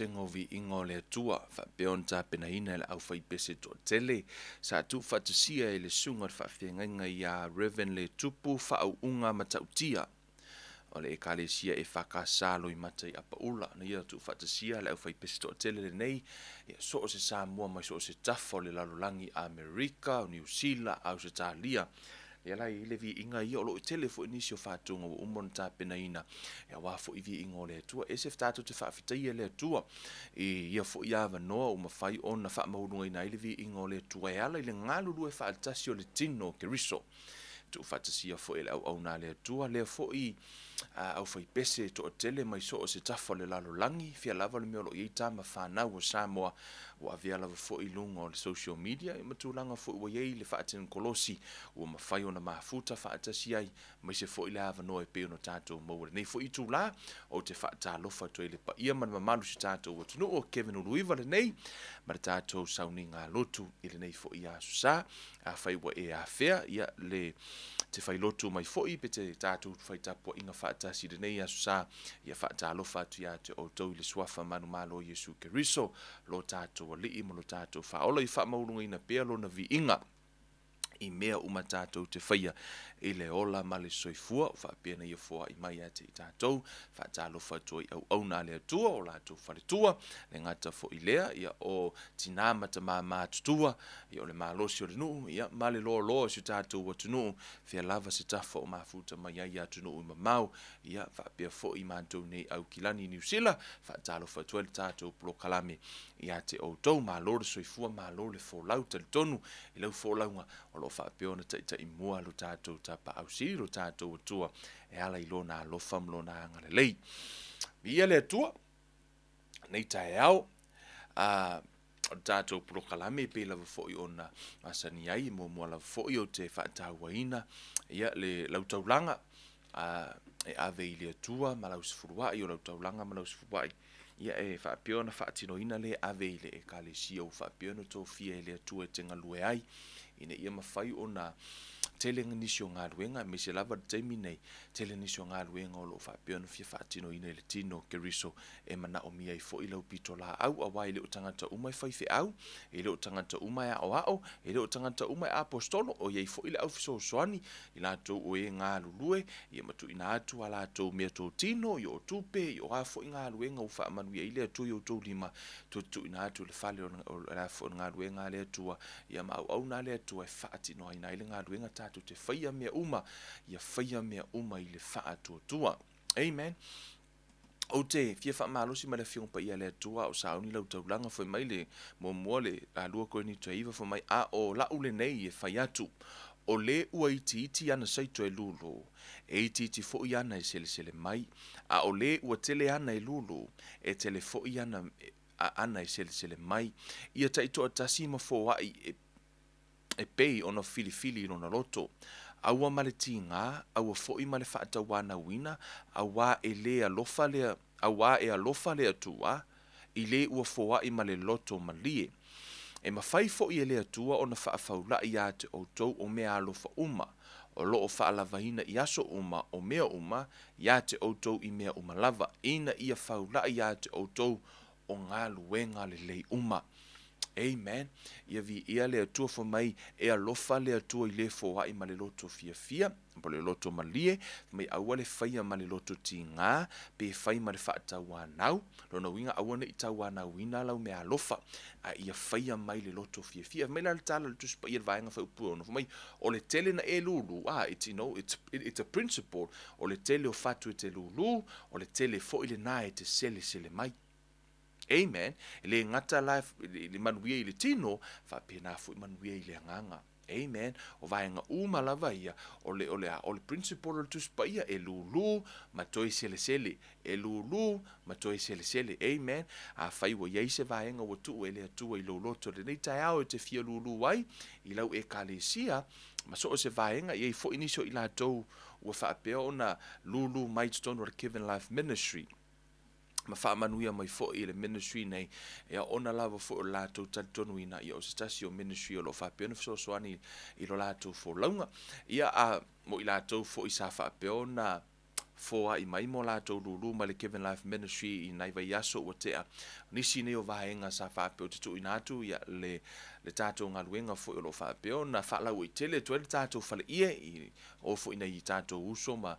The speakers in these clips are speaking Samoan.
eseesega o viiga o le Atua faapea ona tapenaina e le aufaipese toatele sa tuufaatasia e le susuga o le faafeagaiga ia Reverend Letupu Faauuga Matautia o le Ekalesia EFKS Loimata i Apaula. Na ia tuufaatasia le aufaipese toatele lenei, ia so o se Samoa mai so o se tafa o le lalolagi, Amerika, Niu Sila, Ausetalia. Ia la i le viiga ia o loo tele foi nisi o faatuga ua uma ona tapenaina e aua foi viiga o le Atua. E se tatou te faafetaia le Atua i ia foi avanoa ua mafai ona faamaualugaina ai le viiga o le Atua e ala i le galulue faatasi o le tino o Keriso. Tuufaatasia foi e le auauna a le Atua lea foi aufaipese toatele mai so o se tafa o le lalolagi, fia lava le mea o lo o i ai tama fanau o Samoa ua avea lava foi i luga o le social media ma tulaga foi ua i ai le faatekonolosi ua mafai ona mafuta faatasi ai maise foi le avanoa e pei ona tatou maua lenei foi itulā. Ou te faatalofa atu ai le paia ma le mamalu si tatou atunuu. O Kevin Uluiva lenei ma le tatou sauniga lotu i lenei foi aso sa. Afai ua e afea ia le te failotu mai foi pe te tatou faitapuaiga faatasi i lenei aso sa, ia faatalofa atu ia te outou i le suafa manumalo o Iesu Keriso, lo tatou alii ma lo tatou faaola, i faamaualugaina pea lona viiga i mea uma tatou te faia i le ola ma le soifua o faapea na ia foai mai ia te i tatou. Faatalofa atu ai auauna a le Atua o latou faletua, le gata foi lea ia o tinā ma tamā matutua, ia o le malosi o le nuu, ia ma le loaloa o si tatou atunuu, fea lava se tafa o mafuta mai ai atunuu i mamao, ia faapea foi matou nei Aukilani Niu Sila. Faatalofa atu ai le tatou polokalame ia te outou. Malo le soifua, malo le folau. Talitonu i lau folauga o lo o faapea ona taitaimua lo tatou tapaau sili, lo tatou Atua, e ala i lona alofa ma lona agalelei. Viia le Atua nei taeao. O le tatou polokalame e pei lava foi ona masani ai, muamua lava foi ou te faatauaina ia le lau taulaga e ave i le Atua ma lau sefuluai, o lau taulaga ma lau sefuluai ia e faapea ona faatinoina le ave i le ekalesia ua faapea ona tofia e le Atua e te galue ai, ina ia mafai ona tele nisi o galuega, aemaise lava le taimi nei, tele nisi o galuega o lo o faapea ona fia faatinoina i le tino o Keriso e manaomia ai foi lau pitolaau, aua e le o tagata uma e faifeau, e le o tagata uma e aoao, e le o tagata uma e apostolo. O iai foi le au fesoasoani i latou o e galulue ia ma tuuina atu a latou meatotino, i o tupe, i o a foi galuega ua faamanuia ai le Atua i outou lima, tuuina atu le fale o le foi galuega a le Atua ia ma auauna a le Atua e faatinoaina ai le galuega. Tatou te faia mea uma, ia faia mea uma i le faatuatua. Amen. Ou te fia faamalosi ma le Afioga Paia a le Atua o sauni lau taulaga. Foi mai le muamua le 2 Korinito 9, fai mai, a o lau lenei e fai atu, o le ua itiiti ana saito e lūlū, e itiiti foi ana e selesele mai, a o le ua tele ana e lūlū, e tele foi ana e selesele mai. Ia taitoatasi ma foai e pei ona filifili i lona loto. Aua ma le tigā, aua foi ma le faatauanauina, auā e le alofa lea, auā e alofa le Atua i le ua foai ma le loto malie. E mafai foi e le Atua ona faafaulai ia te outou o mea alofa uma, o loo faalavaina i aso uma o mea uma ia te outou i mea uma lava, ina ia faulai ia te outou o galuega lelei uma. Amen. Ia viia le Atua. Fai mai e alofa le Atua i le foai ma le loto fiafia po le loto malie. Mai aua le faia ma le loto tigā pe fai ma le faatauanau. Lona uiga, aua ne i tauanauina lau mea alofa, a ia faia mai le loto fiafia. Mai la le tala le Tusi Paia, le vaega fuaiupu 6, fai mai o le tele na e lūlū, it's you know it's it's a principle, o le tele o fatu e te lūlū, o le tele foi lena e te selesele mai. Amen. E le gata la le manuia i le tino, faapena foi manuia i le agaga. Amen. O vaega uma lava ia, o le principle o le Tusi Paia, e lūlū ma toe selesele, e lūlū ma toe selesele. Amen. Afai ua iai se vaega ua tuu e le Atua i lou loto lenei taeao e te fia lūlū ai i lau ekalesia ma so o se vaega, i ai foi nisi o i latou ua faapea ona lūlū mai totonu o le Kevin Life Ministry ma faamanuia mai foi i le ministry nei, ia ona lava foi o latou talitonuina ia o se tasi o ministry o lo o faapea ona fesoasoani i lo latou folauga, ia a mo i latou foi sa faapea ona foaʻi mai mo latou lūlū ma le Kevin Life Ministry i nai vaiaso ua tea. Nisi nei o vaega sa faapea o te tuuina atu ia le le tatou galuega foi o lo o faapea ona faalauaitele atu ai le tatou faleie i o foi nei tatou uso ma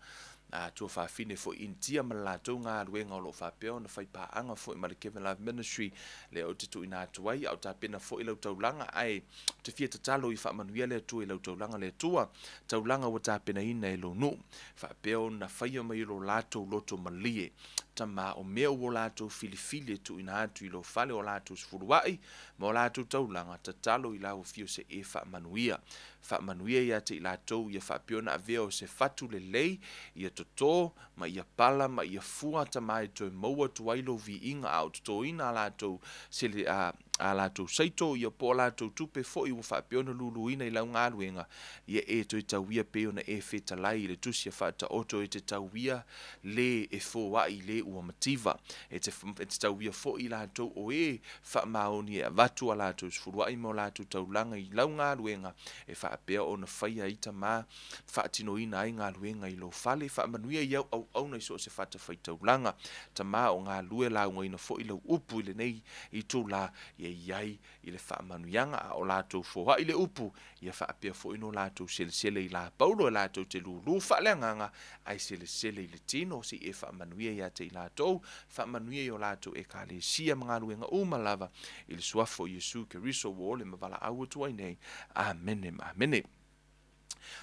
tuafafine foi Initia ma le latou galuega o lo o faapea ona faipaaga foi ma le Kevin Life Ministry lea ou te tuuina atu ai, a o tapena foi lau taulaga, ae ou te fia tatalo i faamanuia le Atua i lau taulaga le Atua, taulaga ua tapenaina e lou nuu, faapea ona faia mai e lo latou loto malie. Tama, o mea ua latou filifili e tuuina atu i lou fale o latou sefuluai ma o latou taulaga, tatalo i lau afio se e faamanuia. Faamanuia ia te i latou ia faapea ona avea o se fatu lelei, ia toto ma ia pala ma ia fua tama e toe maua atu ai lou viiga a o totoina a latou sele a latou saito ia po o latou tupe foi ua faapea ona luluina i lau galuega, ia e toe tauia pei ona e fetalai i le tusi a Faataoto e te tauia le e foai le ua mativa. E te tauia foi i latou o e faamaoni e avatu a latou sefuluai ma o latou taulaga i lau galuega e faapea ona faia ai tama faatinoina ai galuega i lou fale. Faamanuia i au auauna i so o se fatafaitaulaga. Tama o galue laugaina foi lau upu i lenei itula, ia iai i le faamanuiaga a o latou foai le upu, ia faapea foi no latou selesele i la paulo e latou te lūlū faaleagaga, ai selesele i le tino se i e faamanuia ia te i latou, faamanuia i o latou ekalesia ma galuega uma lava i le suafa o Iesu Keriso ua ole ma valaau atu ai nei. Amene ma amene.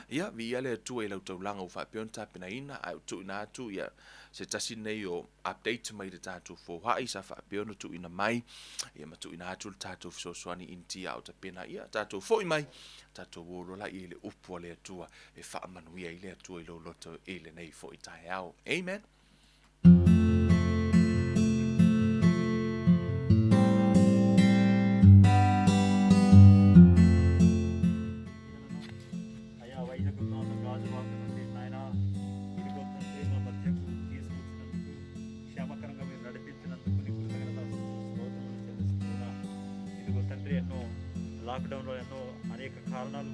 Ia, viia le Atua i lau taulaga ua faapea ona tapenaina, ae ua tuuina atu ia se tasi nei o update mai le tatou foai sa faapea ona tuuina mai, ia ma tuuina atu le tatou fesoasoani Initia o tapena ia tatou foi mai, tatou o loa laia i le upu a le Atua e faamanuia ai le Atua i lou loto i lenei foi taeao. Amen. అయ్యా, వైజాగ్ ప్రాంతం గాజువాక నుండి నాయన ఇదిగో తండ్రి మా మధ్యకు తీసుకొచ్చినందుకు, క్షేమకరంగా మీరు నడిపించినందుకు నీకు కృతజ్ఞత స్తోత్రములు చెల్లిస్తున్నా. ఇదిగో తండ్రి, ఎన్నో లాక్డౌన్లో ఎన్నో అనేక కారణాలు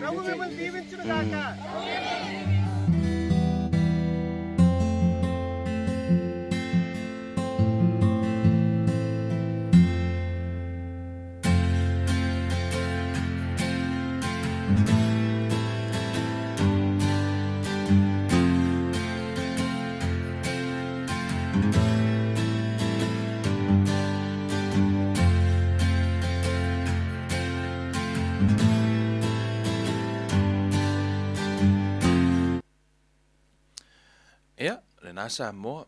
ప్రభు మిమ్మల్ని దీవించును గాక. Nana Samoa,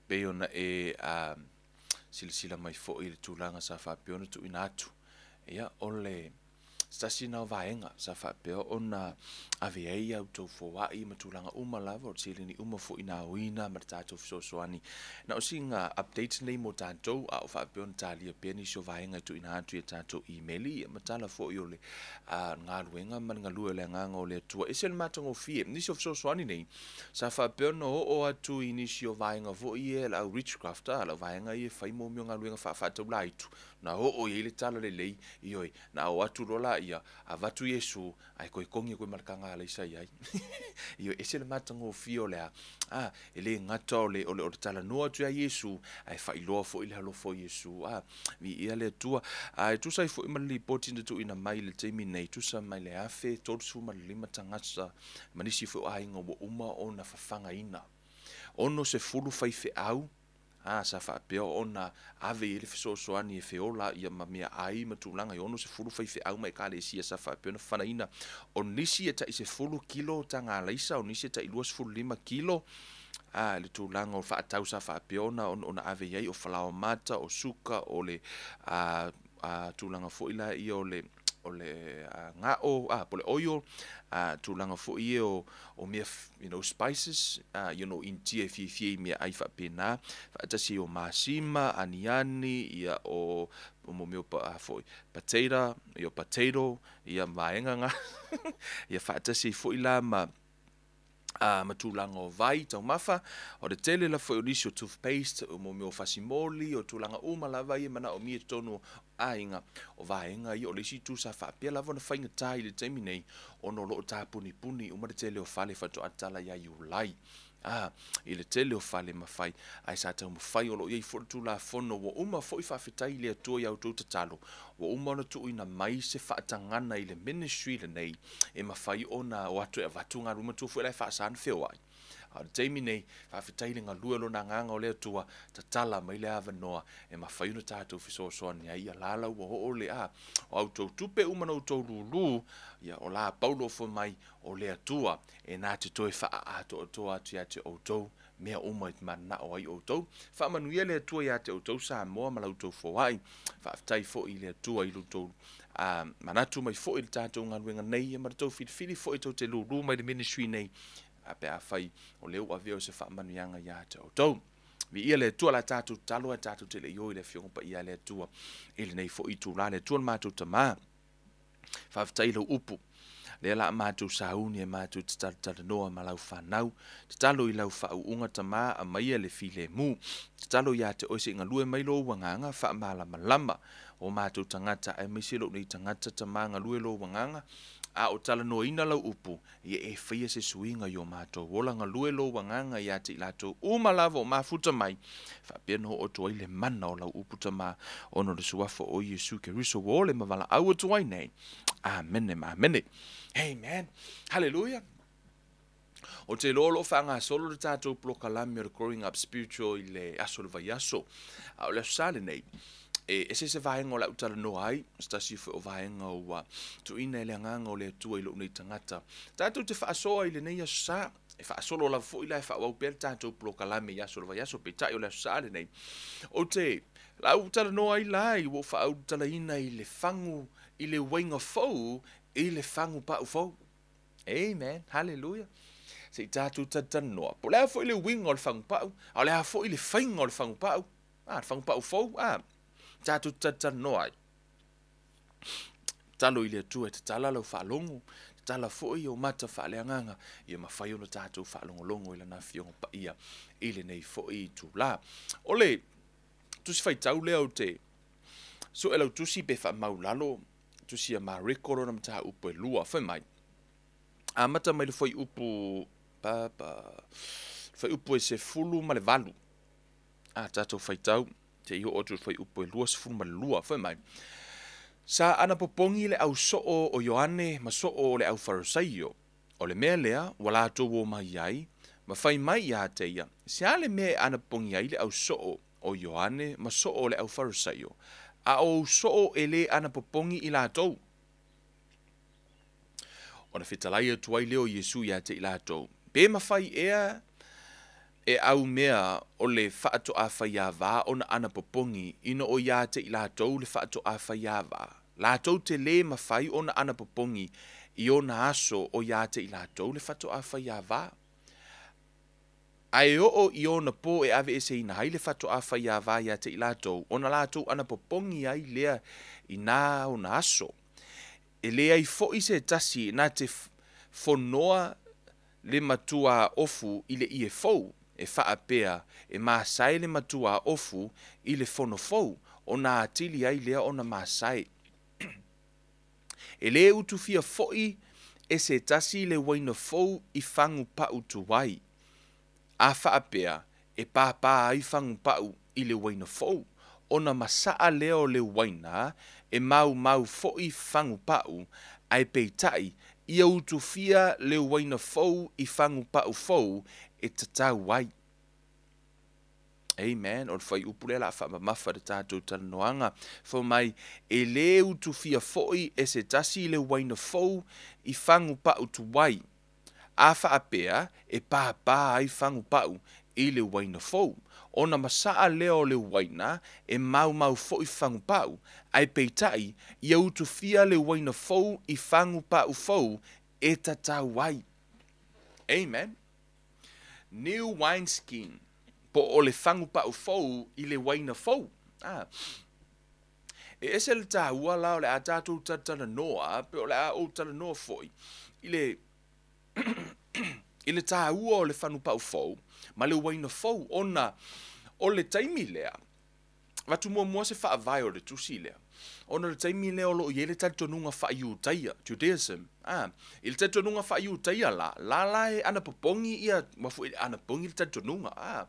pei ona e silasila mai foi i le tulaga sa faapea ona tuuina atu, ia, o le se tasi lena o vaega sa faapea ona ave ai a outou foai ma tulaga uma lava, o le seleni uma foi na aoina ma le tatou fesoasoani. Na o sina update nei mo tatou, a o faapea ona talia pea nisi o vaega e tuuina atu i a tatou email ma tala foi o le galuega ma le galue o le agaga o le Atua. E ese le matagofie nisi o fesoasoani nei sa faapea ona oo atu i nisi o vaega foi ia, le au witchcraft, lau vaega ia e fai mo mea o galuega faafaataulaitu, na oo i ai le tala lelei, ioe, na oo atu loa laia, avatu Iesu, ae toe togi atu ai ma le taga a alaisa i ai. Ioe, ese le matagofie o le a, e le gata o le talanoa atu ia Iesu, ae faailoa foi le alofa o Iesu. Viia le Atua. E tusa ai foi ma le lipoti na tuuina mai i le taimi nei, tusa mai le 1,035 tagata ma nisi foi o aiga ua uma ona fafagaina. 60 faifeau sa faapea ona ave i ai le fesoasoani e feola ia ma mea ai ma tulaga i 60 faifeau ma ekalesia sa faapea ona fafanaina. O nisi e tai 10 kilo taga alaisa, o nisi e tai 25 kilo, le tulaga o faatau sa faapea ona ave i ai, o falaoamata, o suka, o le tulaga foi la ia o le gao, po o le oil, tulaga foi ia o mea, you know, spices, you know, Initia e fiafia i mea ai faapena, faatasi o masima, aniani, ia o mea foi, potato, ia potato, ia vaega nga, ia faatasi foi la ma tulaga o vai taumafa, o le tele la foi o nisi o toothpaste, o mea o fasimoli, o tulaga uma lava ia manaomia i totonu o aiga, o vaega ia o le isi itu sa faapea lava ona faigata i le taimi nei, ona o lo o tapunipuni uma le tele o fale faatoa tatala ia Iulai. I le tele o fale mafai, ae sa taumafai o lo o i ai foi le Tulafono, ua uma foi faafetai i le Atua i a outou tatalo, ua uma ona tuuina mai se faatagana i le ministry lenei, e mafai ona o atu e avatu galuega matua foi la e faasa ona feoai. A o le taimi nei, faafetai i le galue o lona agaga o le Atua, tatala mai le avanoa e mafai ona tatou fesoasoani ai, ia lala ua oo le o outou tupe uma na outou lulu, ia o la paulo foi mai o le Atua e na te toe faaatoatoa atu ia te outou mea uma i manao ai outou. Faamanuia le Atua ia te outou Samoa ma la outou foai. Faafetai foi i le Atua i lo outou manatu mai foi i le tatou galuega nei, ma le tou filifili foi tou te lulu mai le ministry nei, pe afai o lea ua avea o se faamanuiaga ia te outou. Viia le Atua la tatou tatalo, ae tatou te le i o i le afioga paia a le Atua i lenei foi itula. Le Atua le matou Tamā, faafetai lau upu, lea la matou sauni e matou te talatalanoa ma lau fanau, tatalo i lau faauuga Tamā, amaia le filemu, tatalo ia te oe se i galue mai lou agaga faamalamalama o matou tagata, aemaise lou nei tagata Tamā, galue lou agaga, a o talanoaina lau upu, ia e faia se suiga i o matou ola, galue lou agaga ia te i latou uma lava o mafuta mai, faapea na oo atu ai le mana o lau upu Tamā, ona o le suafa o Iesu Keriso ua ole ma valaau atu ai nei. Amene ma amene. Amen. Hallelujah. O te loa o lo o faagasolo le tatou polokalame o le Growing Up Spiritual i le aso o le vaiaso. A o le aso sa lenei, e ese se vaega o le au talanoa ai, se tasi foi o vaega ua tuuina e le agaga o le Atua i lou nei tagata. Tatou te faasoa i lenei aso sa, e faasolo lava foi la e faaauau pea le tatou polokalame i aso o le vaiaso, peitai o le aso sa lenei. O te lau talanoa ai la i ua faaulutalaina i le fagu, i le uaiga fou, i le fagu pau fou. Amen. Hallelujah. Se i tatou talatalanoa. Po o le a foi le uiga o le fagu pau, a o le a foi le faiga o le fagu pau, le fagu pau fou, tatou talatalanoa ai. Tatalo i le Atua e tatala lau faalogo, tatala foi o mata faaleagaga, ia mafai ona tatou faalogologo i lana afioga paia i lenei foi itula. O le tusi faitau lea o te sue lau tusi pe faamaulalo, tusi a Mareko lona mataupu e 2, fai mai. Amata mai le fuaiupu fuaiupu e 18. Tatou faitau te i oo atu le fuaiupu e 22, fai mai. Sa anapopogi le au soo o Ioane ma soo o le au Farisaio. O le mea lea ua latou o mai ai, ma fai mai ia te ia, se a le mea e anapopogi ai le au soo o Ioane ma soo o le au Farisaio, a o soo e le anapopogi i latou. Ona fetalai atu ai lea o Iesu ia te i latou, pe mafai ea e aumea o le faatoafaiava ona anapopogi ina o ia te i latou le faatoafaiava, latou te lē mafai ona anapopogi i ona aso o ia te i latou le faatoafaiava. Ae oo i ona pō e aveeseina ai le faatoafaiava ia te i latou, ona latou anapopogi ai lea i na ona aso. E leai fo'i se tasi na te fonoa le matuā ofu i le ie fou, e faapea e masae le matuā ofu i le fono fou, ona atili ai lea ona masae. E lē utufia fo'i e se tasi le uaina fou i fagu pa'u tuai, a faapea e pāpā ai fagu pa'u i le uaina fou, ona masa'a lea o le uaina e maumau fo'i fagu pa'u, ae peitai ia utufia le uaina fou i fagu pa'u fou e tatau ai. Amen. O le fuaiupu lea o le a faamamafa i le tatou talanoaga. Fai mai, e lē utufia fo'i e se tasi le uaina fou i fagu pa'u tuai, a faapea e pāpā ai fagu pa'u i le uaina fou, ona masa'a lea o le uaina e maumau fo'i fagu pa'u, ae peitai ia utufia le uaina fou i fagu pa'u fou e tatau ai. Amen. New wineskin, po o le fagu pa'u fou i le uaina fou. Ah. E ese le tāua la o le a tatou talatalanoa, pe o le a ou talanoa foi i le i le tāua o le fagu pa'u fou ma le uaina fou, ona o le taimi lea, avatu muamua se faavae o le tusi lea, ona o le taimi lea o lo o i ai le talitonuga faaiutaia, Judaism. Ah, i le talitonuga faaiutaia la, la la e anapopogi ia, ma foi anapogi le talitonuga. Ah,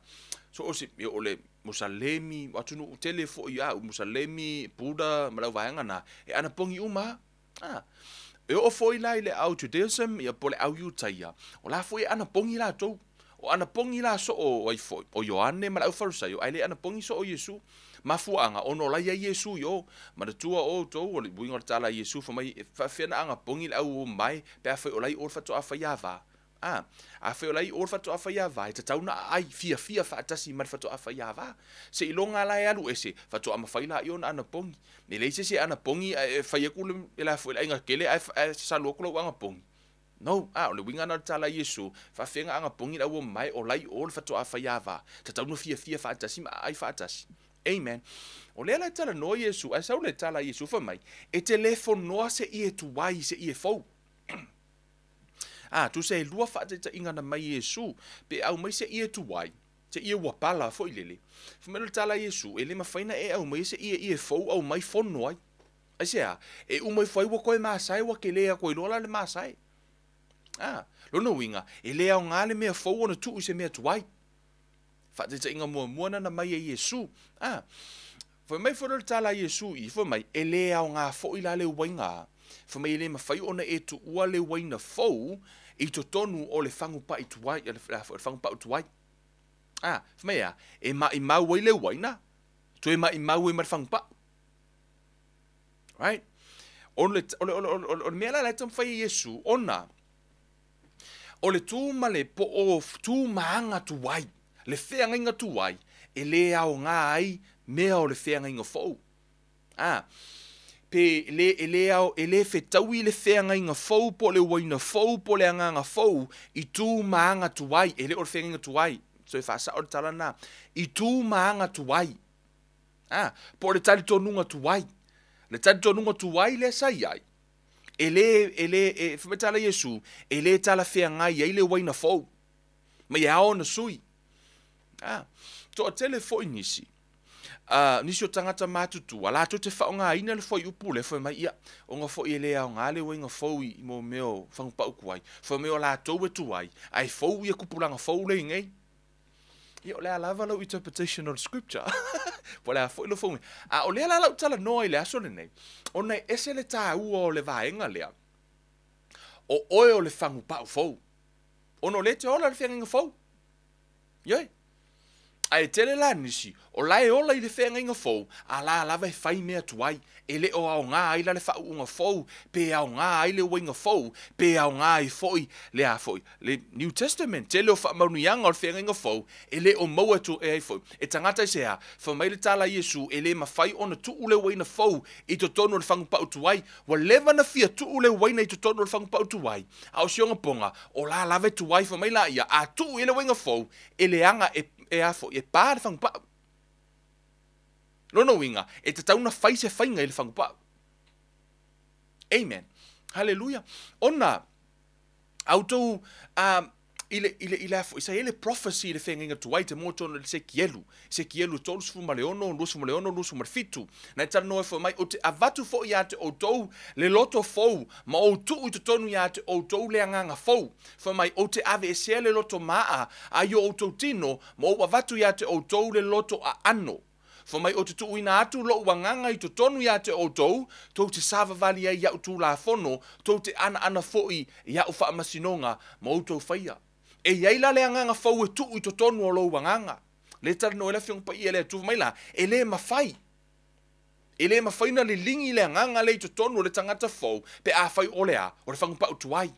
so o se, o le Musalemi, atunuu tele foi, ah, Musalemi, Buddha, ma lau vaega na, e anapogi uma. Ah, e oo foi la i le au Judaism, ia po le au Iutaia, o la foi e anapogi latou. O anapogi la soo ai foi, o Ioane ma le au Farisaio, ae le anapogi soo Iesu. Mafuaaga, ona o la i ai Iesu i o. Manatua outou, o le uiga o le tala a Iesu, fai mai, e faapefea ona agapogi le au mamae, pe afai o la i o le faatoa faiava. A, afai o la i o le faatoa faiava, e tatau ona aai fiafia faatasi ma le faatoa faiava. Seiloga la e alu ese, faatoa mafai laia ona anapogi. E leai se isi e anapogi ae e fai atu le la foi le aiga kele ae ae salu atu lau agapogi. No, a o le uiga na o le tala a Iesu, faafefea ona agapogi le au mamae o la i o le faatoa faiava. Tatau ona fiafia faatasi ma aai faatasi. Amen. O lea la e talanoa Iesu, ae sau le tala a Iesu fai mai, e te le fonoa se ie tuai i se ie fou. A, tusa e lua faataitaiga na mai Iesu, pe aumai se ie tuai, se ie ua pala foi lele. Fai mai le tala a Iesu, e le mafai ona e aumaia se ie ie fou aumai fono ai. Aisea? E uma ifo ai ua toe masae, ua tele atu ai loa la le masae. A, lona uiga, e le aoga le mea fou ona tuu i se mea tuai. Faataitaiga muamua na na mai e Iesu. A, fai mai foi le tala a Iesu i, fai mai, e le aoga foi la le uaina. Fai mai e le mafai ona e tuua le uaina fou i totonu o le fagu pa'i tuai, le fagu pa'u tuai. A, fai mai a, e maimau ai le uaina, toe maimau ai ma le fagu pa'u. Right? O le, o le, o le, o le, o le mea la la e taumafai e Iesu, ona o le tu ma le po o tu ma aga tuai, le feagaiga tuai, e le aoga ai mea o le feagaiga fou. A, pe le, e le, ao, e le fetaui le feagaiga fou po o le uaina fou po o le agaga fou i tu ma aga tuai, e le o le feagaiga tuai, toe faasao le tala lena, i tu ma aga tuai. A, po o le talitonuga tuai. Le talitonuga tuai lea sa i ai, e le, e le, e, fai mai tala Iesu, e le talafeagai ai le uaina fou, mai e ao ona sui. A, toatele foi nisi, a, nisi o tagata matutua, latou te faaaogaina le fuaiupu lea, fai mai, ia, ona foi e le aoga le uaina fou i mo mea o fagupau tuai, fai mai o latou e tuai, ae fou ia tupulaga fou lea i nei. Ia, o le a lava lau interpretation o le scripture, po o le a foi lou fauga. A o lea la lau talanoa i le aso lenei, ona e ese le tāua o le vaega lea, o oe o le fagupau fou. Ona o lea e te ola i le feagaiga fou. Ioe. Ae tele la nisi, o la e ola i le feagaiga fou, a la lava e fai mea tuai, e le o aoga ai la le faauuga fou, pe aoga ai le uaiga fou, pe aoga ai foi le a foi, le New Testament. Tele o faamanuiaga o le feagaiga fou, e le o maua atu e ai foi. E tagata aisea? Fai mai le tala a Iesu, e le mafai ona tuu le uaina fou i totonu o le fagupau tuai. Ua leva ona fia tuu le uaina i totonu o le fagupau tuai, a o si ona poga, o la lava e tuai. Fai mai laia, a tuu i ai le uaina fou, e leaga e, e a foi, e pa le fagupau. Lona uiga, e tatau ona fai se faiga i le fagupau. Amen. Haleluia. Ona, a outou, i le, i le, i le a foi, sa i ai le prophecy i le feagaiga tuai te mua tonu i le Sekielu, Sekielu 36, 26, 27. Na e talanoa foi mai, ou te avatu foi ia te outou le loto fou, ma ou tuu i totonu ia te outou le agaga fou. Fai mai, ou te aveesea le loto maa a i o outou tino, ma ou avatu ia te outou le loto aano. Fai mai, ou te tuuina atu lou agaga i totonu ia te outou, tou te savavali ai i au tulafono, tou te anaana foi i au faamasinoga, ma outou faia. E i ai la le agaga fou e tuu i totonu o lou agaga. Le talanoa ai le Afioga Paia i le Atua, fai mai la, e le mafai. E le mafai ona liligi le agaga lea i totonu o le tagata fou, pe afai o le a? O le fagupau tuai.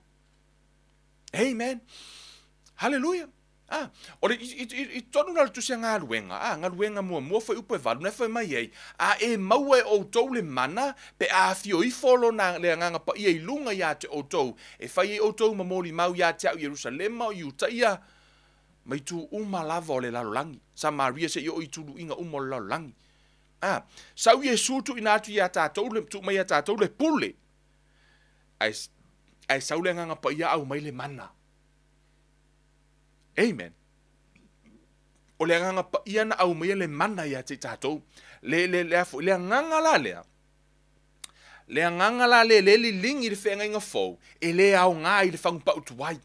Amen. Haleluia. Ah, o le, i, i, i totonu la o le tusi a galuega, ah, galuega muamua fuaiupu e valu, na e fai mai ai, a e maua e outou le mana, pe a afio ifo lona le agaga paia i luga ia te outou, e fai ai outou ma molimau ia te au i Ierusalema, o Iutaia, ma itu uma lava o le lalolagi, Samaria seia oo i tuluiga uma o le lalolagi. Ah, sau Iesu tuuina atu ia tatou le, tuu mai ia tatou le pule, ae, ae sau le agaga paia aumai le mana. Amen. O le agaga paia na aumaia le mana ia te i tatou. Le, le, le, le, le agaga la lea, le agaga la lea le liligi i le feagaiga fou, e le aoga i le fagupau tuai.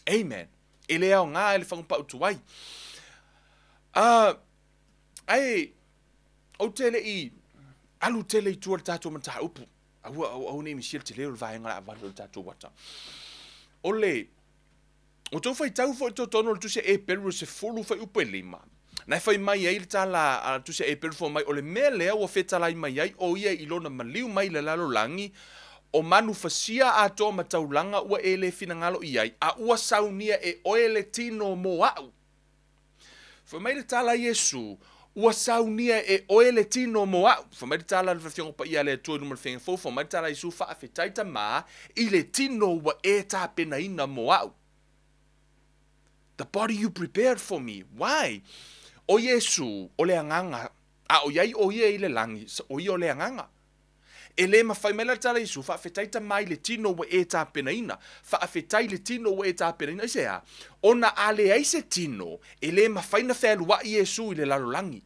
Amen. E le aoga i le fagupau tuai. Ae, ou te le i alu tele i tua i le tatou mataupu. Aua, aua, aua ne i misia le tele o le vaega o le a avatu i le tatou ata. O le, o tou faitau foi i totonu o le tusi a Eperu e 10 fuaiupu e 5, na e fai mai ai le tala a le tusi a Eperu fai mai, o le mea lea ua fetalai mai ai o ia i lona maliu mai i le lalolagi, o manufasia atoa ma taulaga ua e le finagalo i ai, a ua saunia e oe le tino mo a'u. Fai mai le tala a Iesu, Ua saunia e oe le tino mo a'u. Fai mai le tala a le Afioga Paia a le Atua i luma o le Faiga Fou, fai mai le tala a Iesu, Faafetai Tamā i le tino ua e tapenaina mo a'u. The body you prepared for me. Why? O Iesu, o le agaga, a o i ai o ia i le lagi, o ia o le agaga. E le mafai mai la le tala a Iesu, Faafetai Tama i le tino ua e tapenaina. Faafetai i le tino ua e tapenaina. Aisea? Ona a leai se tino, e le mafai na fealuai Iesu i le lalolagi.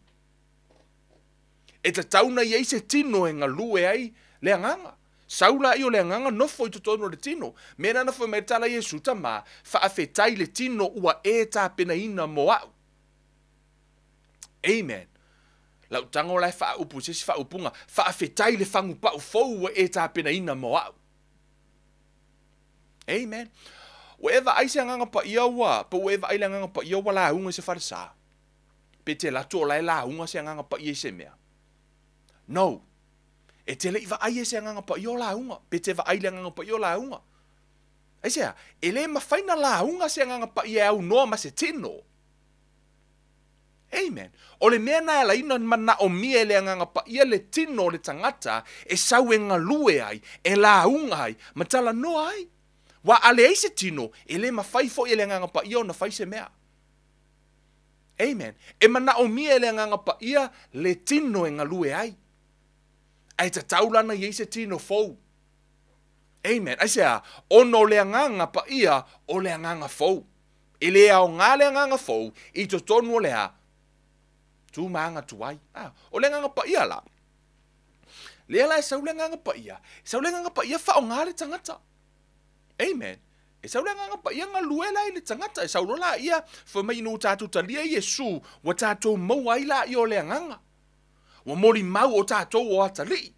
E tatau na i ai se tino e galue ai le agaga. Sau laia o le agaga nofo i totonu o le tino. Mea lena na fai mai le tala a Iesu, Tama, faafetai i le tino ua e tapenaina mo a'u. Amen. Lau tago la e faaupu i se isi faaupuga, faafetai le fagupau fou ua e tapenaina mo a'u. Amen. Ua e vaai se agaga paia ua, pe ua e vaai le agaga paia ua lauga i se falesa? Pe te alu atu o la e lauga se agaga paia i se mea? No. E te le i vaai e se agaga paia o lauga, pe te vaai le agaga paia o lauga. Aisea? E le mafai na lauga se agaga paia e aunoa ma se tino. Amen. O le mea na e ala ai ona manaomia e le Agaga Paia le tino o le tagata e sau e galue ai, e lauga ai, ma talanoa ai. Ua a leai se tino, e le mafai foi e le Agaga Paia ona fai se mea. Amen. E manaomia e le Agaga Paia le tino e galue ai. Ae tatau la ona i ai se tino fou. Amen. Aisea? Ona o le Agaga Paia o le Agaga fou. E le aoga le agaga fou i totonu o le a? Tu ma aga tuai. A, o le agaga paia la. Lea la e sau le agaga paia. E sau le agaga paia faaaoga le tagata. Amen. E sau le agaga paia galue la i le tagata. E sau loa laia, fai mai ina ua tatou talia Iesu, ua tatou maua ai laia o le agaga. Ua molimau o tatou o atalii.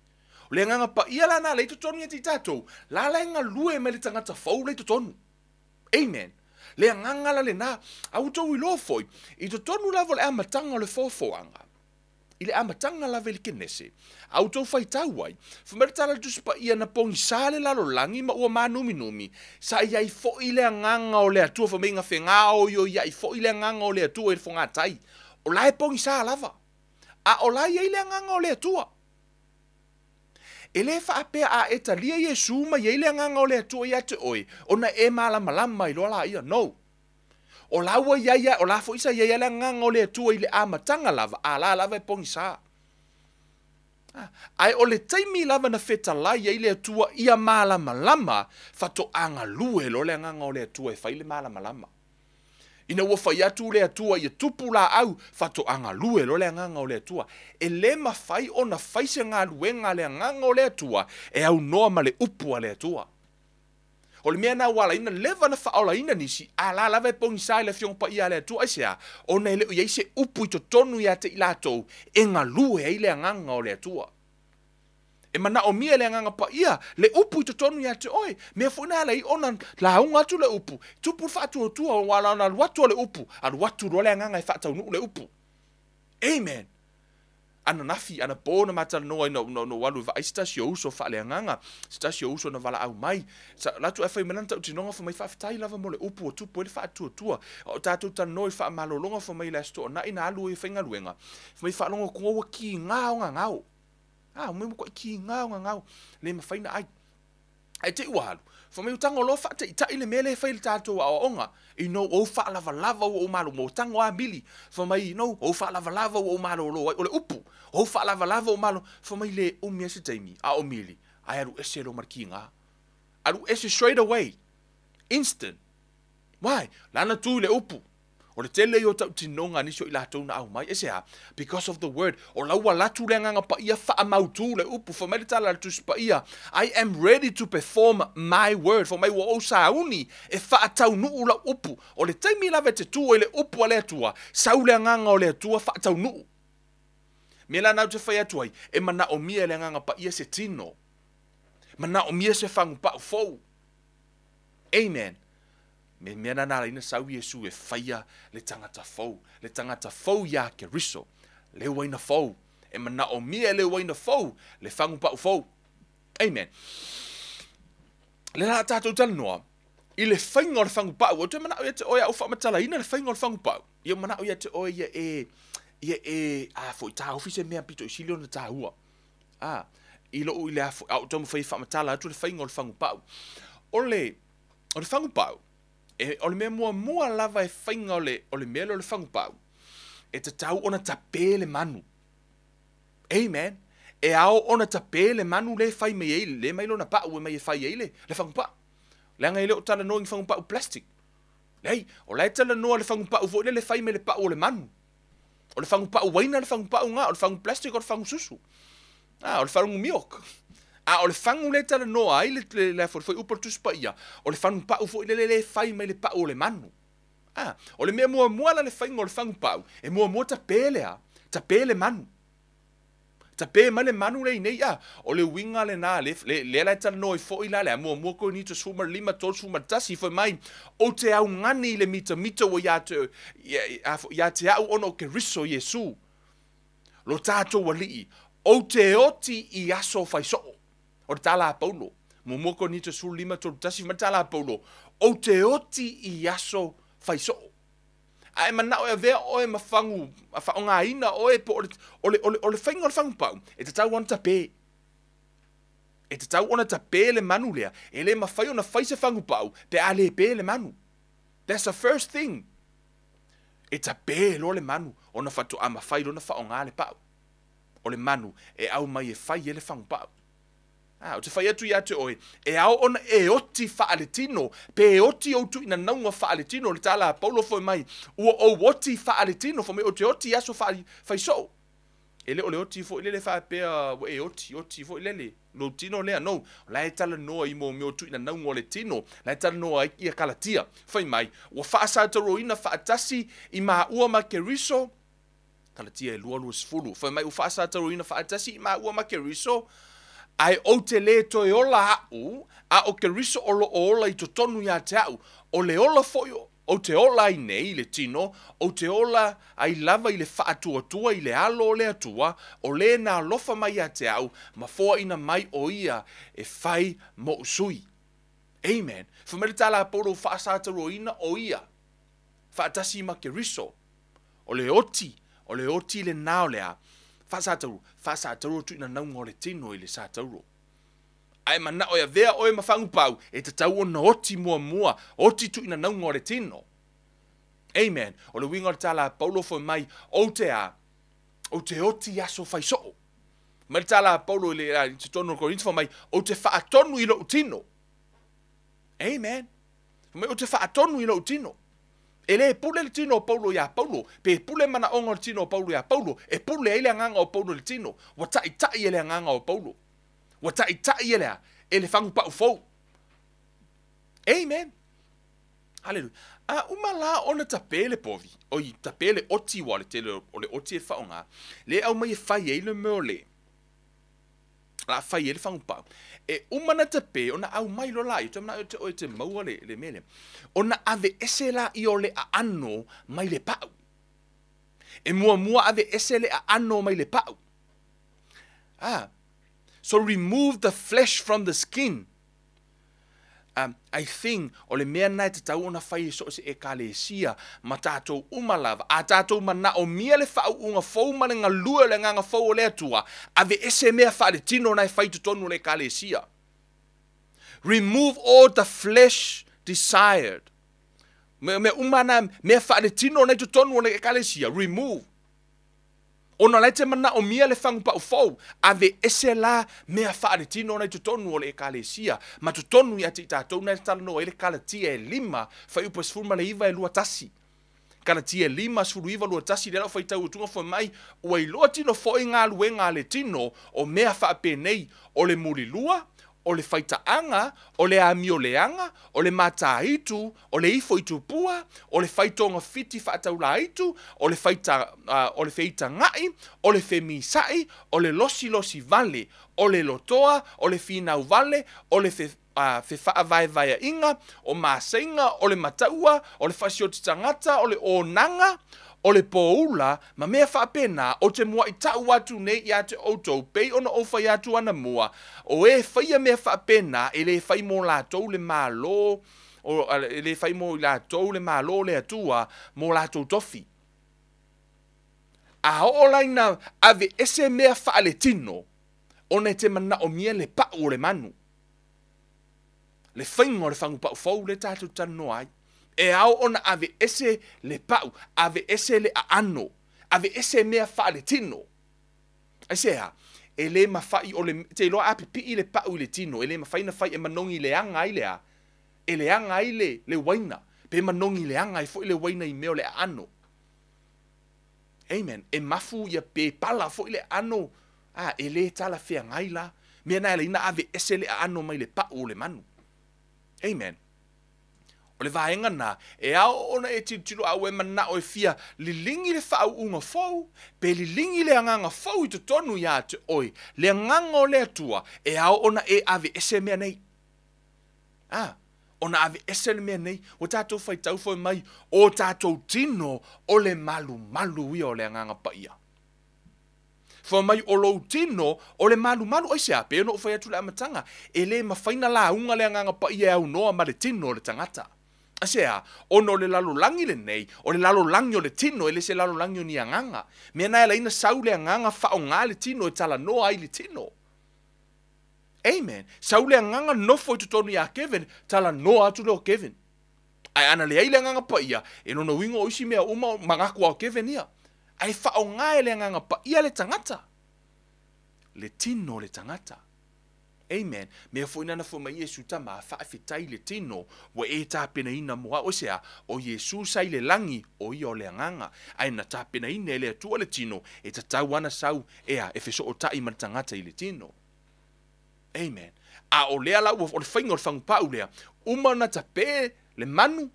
O le agaga paia la na lea i totonu ia te i tatou, la la e galue mai le tagata fou la i totonu. Amen. Le agaga la lenā. A ua outou iloa foi, i totonu lava o le amataga o le foafoaga, i le amataga lava i le Kenese, a outou faitau ai, fai mai le Tala a le Tusi Paia, na pogisa le lalolagi ma ua mānuminumi, sa i ai foi le agaga o le Atua, fai mai na fegaoioiai foi le agaga o le Atua i le fogatai. O la e pogisa lava, a o la e i ai le agaga o le Atua. E le faapea a e talia Iesu ma i ai le agaga o le Atua ia te oe, ona e malamalama ai loa laia. No. O la ua i ai, o la foi sa i ai le agaga o le Atua i le amataga lava, a la lava e pogisa. Ae o le taimi lava na fetalai ai le Atua ia malamalama, faatoa galue loa le agaga o le Atua e fai le malamalama. Ina ua fai atu le Atua ia tupu laau, faatoa galue loa le agaga o le Atua. E le mafai ona fai se galuega a le agaga o le Atua e aunoa ma le upu a le Atua. O le mea na ua ala ai ona leva ona faaolaina nisi, a la lava e pogisa i le Afioga Paia a le Atua. Aisea? Ona e le o i ai se upu i totonu ia te i latou e galue ai le agaga o le Atua. E manaomia e le Agaga Paia le upu i totonu ia te oe. Mea foi na ala ai ona lauga atu le upu, tupu le faatuatua, ua ala ona alu atu o le upu, alu atu loa le agaga e faataunuu le upu. Amen. Ananafi, anapo na matalanoa ai na ou alu e vaai se tasi o uso faaleagaga, se tasi o uso na valaau mai. Sa alu atu ae fai mai lana tautinoga, fai mai faafetai lava mo le upu ua tupu ai le faatuatua. A o tatou talanoa i faamalologa, fai mai i le Aso Toonai na alu ai e faigaluega, fai mai faalogo atu ua kiga o gagao. A, mea matuai kiga o gagao, le mafai ona ai. Ae te i ua alu, fai mai ua tago loa faataitai le mea lea e fai i le tatou aoaoga, ina ua ou faalavalava ua ou malolo, ua tago lava mili, fai mai ina ua ou faalavalava ua ou malolo ai, o le upu, ou faalavalava ua malolo, fai mai le umi ai se taimi, a o mili, ae alu ese loa ma le kiga. Alu ese straight away, instant. Why? Lana tu i le upu. O le tele ia o tautinoga a nisi o i latou na aumai. Aisea? Because of the word. O la ua alu atu le Agaga Paia faamautu le upu. Fai mai le tala a le Tusi Paia, I am ready to perform my word. Fai mai ua ou sauni e faataunuu lau upu. O le taimi lava e te tu ai le upu a le Atua, sau le Agaga o le Atua faataunuu. Mea la na ou te fai atu ai, e manaomia e le Agaga Paia se tino. Manaomia se fagupau fou. Amen. Me mea na na ala ai na sau Iesu e faia le tagata fou, le tagata fou iā Keriso, le uaina fou. E manaomia e le uaina fou le fagupau fou. Amen. Le la tatou talanoa i le faiga o le fagupau. Ou te manao ia te oe a ou faamatalaina le faiga o le fagupau. Ia ou manao ia te oe ia e ia e a foi taofi se mea pito i sili ona taua. A i lou i le a foi a ou taumafai e faamatala atu le faiga o le fagupau. O le O le fagupau, e, o le mea muamua lava e faiga o le, o le mea lea o le fagupau, e tatau ona tapē le manu. Amen. E ao ona tapē le manu lea e fai mai ai, lea mai lona pau e mai e fai ai le, le fagupau. Leaga e le o talanoa i ni fagupau plastic. Leai, o la e talanoa le fagupau foi lele e fai mai le pau o le manu. O le fagu pau uaina le fagu pau ga, o le fagu plastic o le fagu susu. A, o le fagu milk. A o le fagu lea e talanoa ai le, le, le, le fuaiupu o le Tusi Paia, o le fagu pau foi lele lea e fai mai le pau o le manu. A, o le mea muamua la le faiga o le fagu pau, e muamua tapē le a? Tapē le manu. Tapē mai le manu lea i nei, a, o le uiga lenā, le, le, lea la e talanoa ai foi la le a muamua Korinito 15, 31, fai mai, Ou te augani i le mitamita ua ia te, ia, a, ia te au ona o Keriso Iesu, lo tatou Alii, ou te oti i aso faisoo. O le tala a Paulo. Muamua Korinito 15, 31, fai mai le tala a Paulo, Ou te oti i aso faisoo. A e manao e avea oe ma fagu, a faaaogaina oe po o le, o le, o le, o le faiga o le fagu pau, e tatau ona tapē. E tatau ona tapē le manu lea. E le mafai ona fai se fagu pau pe a le pē le manu. That's the first thing. E tapē loa le manu ona faatoa mafai loa ona faaaoga le pau. O le manu e aumai e fai ai le fagu pau. Ā, ou te fai atu ia te oe, e ao ona e oti faaletino, pe e oti ou tuuinanauga faaletino, le tala a Paulo foi mai, ua ou oti faaletino, fai mai ou te oti i aso faisoo. E le o le oti foi lele faapea ua e oti, oti foi lele, lou tino lea, no, o la e talanoa i mea o tuuinanauga o le tino, la e talanoa ai ia Kalatia, fai mai, ua faasataroina faatasi i maua ma Keriso, Kalatia e 2:20. Fai mai ua faasataroina faatasi i maua ma Keriso, ae ou te lē toe ola aʻu, a o Keriso o lo o ola i totonu iā te aʻu. O le ola foi Ou te ola ai nei i le tino, ou te ola ai lava i le faatuatua i le alo o le Atua, o le na alofa mai ia te au, ma foaina mai o ia e fai moʻu sui. Amen. Fai mai le tala a Paulo faasataroina o ia, faatasi ma Keriso. O le oti, o le oti lenā o le a? Faasatauro, faasatauro tuuina nauga o le tino i le satauro. Ae manao e avea oe ma fagupau, e tatau ona oti muamua, oti tuuina nauga o le tino. Amen. O le uiga o le tala a Paulo fai mai, ou te a, ou te oti i aso faisoo. Mai le tala a Paulo i le totonu o Korinto fai mai, ou te faatonu i lou tino. Amen. Fai mai, ou te faatonu i lou tino. E lē pule le tino o Paulo iā Paulo, pe pule manaoga o le tino o Paulo iā Paulo, e pule ai le agaga o Paulo i le tino. Ua taʻitaʻi e le agaga o Paulo. Ua taʻitaʻi e le a? E le fagupau fou. Amen. Haleluia. A uma la ona tapē le povi, oi tapē le oti ua o le tele o le oti e faaaogā, lea e aumai e fai ai le mea o le la fai ai le fagupau. E uma na tapē ona aumai loa laia, toe manao oe te maua le, le mea lea. Ona aveese laia o le aano mai le pau. E muamua aveese le aano mai le pau. Ah, so remove the flesh from the skin. I think o le mea lena e tatau ona fai e so o se Ekalesia ma tatou uma lava, a tatou manaomia le faauuga fou ma le galue o le agaga fou o le Atua, aveese mea faaletino na e fai i totonu o le Ekalesia. Remove all the flesh desired. Mea, mea uma na, mea faaletino na i totonu o le Ekalesia, remove. Ona o la e te manaomia le fagupau fou, aveese la mea faaletino na i totonu o le Ekalesia, ma totonu ia te i tatou na e talanoa ai le Kalatia e 5, fuaiupu e 19 e 21. Kalatia e 5, 19, 21, lea la o faitau atuga fai mai, ua iloa tino foi galuega a le tino, o mea faapenei, o le mulilua, o le faitaaga, o le amioleaga, o le mataitu, o le ifo i tupua, o le fai togafiti faataulaitu, o le faita, o le feitagaʻi, o le femisaʻi, o le losilosi vale, o le lotoa, o le finau vale, o le fe, fefaavaevaeaiga, o maseiga, o le mataua, o le faasioti tagata, o le onaga, o le poula, ma mea faapena, ou te muaʻi taʻu atu nei ia te outou, pei ona ou fai atu anamua, o e faia mea faapena, e lē fai mo latou le Malo, o, e lē fai mo i latou le Malo o le Atua, mo latou tofi. A oo la ina aveese mea faaletino, ona e te manaomia le pau o le manu. Le faiga o le fagupau fou lea tatou te talanoa ai. E ao ona aveese le pau, aveese le aano, aveese mea faaletino. Aisea? E lē mafai o le, te iloa a pipii le pau i le tino, e lē mafai ona fai e manogi leaga ai le a? E leaga ai le, le uaina, pe manogi leaga ai foi le uaina i mea o le aano. Amen. E mafu ia pe pala foi le aano, a, e lē talafeagai la. Mea na e ala ai ona aveese le aano mai le pau o le manu. Amen. O le vaega lena, e ao ona e tilotilo a ua e manao e fia liligi le faauuga fou, pe liligi le agaga fou i totonu ia te oe, le agaga o le Atua, e ao ona e aveese mea nei. A, ona aveese le mea nei, ua tatou faitau foi mai, o tatou tino o le malumalu ia o le Agaga Paia. Fai mai o lou tino o le malumalu. Aisea? Pei ona ou fai atu i le amataga, e lē mafai na lauga le Agaga Paia e aunoa ma le tino o le tagata. Aisea? Ona o le lalolagi lenei, o le lalolagi o le tino, e le se lalolagi o ni agaga. Mea na e ala ai na sau le agaga faaaoga le tino e talanoa ai le tino. Amen. Sau le agaga nofo i totonu iā Kevin, talanoa atu lea o Kevin. Ae ana leai le Agaga Paia, e lona uiga o isi mea uma o manatu lava o Kevin ia. Ae faaaoga e le Agaga Paia le tagata. Le tino o le tagata. Amen. Mea foi na na fai mai Iesu, Tama, faafetai i le tino ua e tapenaina mo au. Aisea? O Iesu sa i le lagi, o ia o le Agaga. Ae na tapenaina e le Atua le tino, e tatau ana sau, ea, e fesootai ma le tagata i le tino. Amen. A o lea la ua, o le faiga o le fagupau lea, uma ona tapē le manu,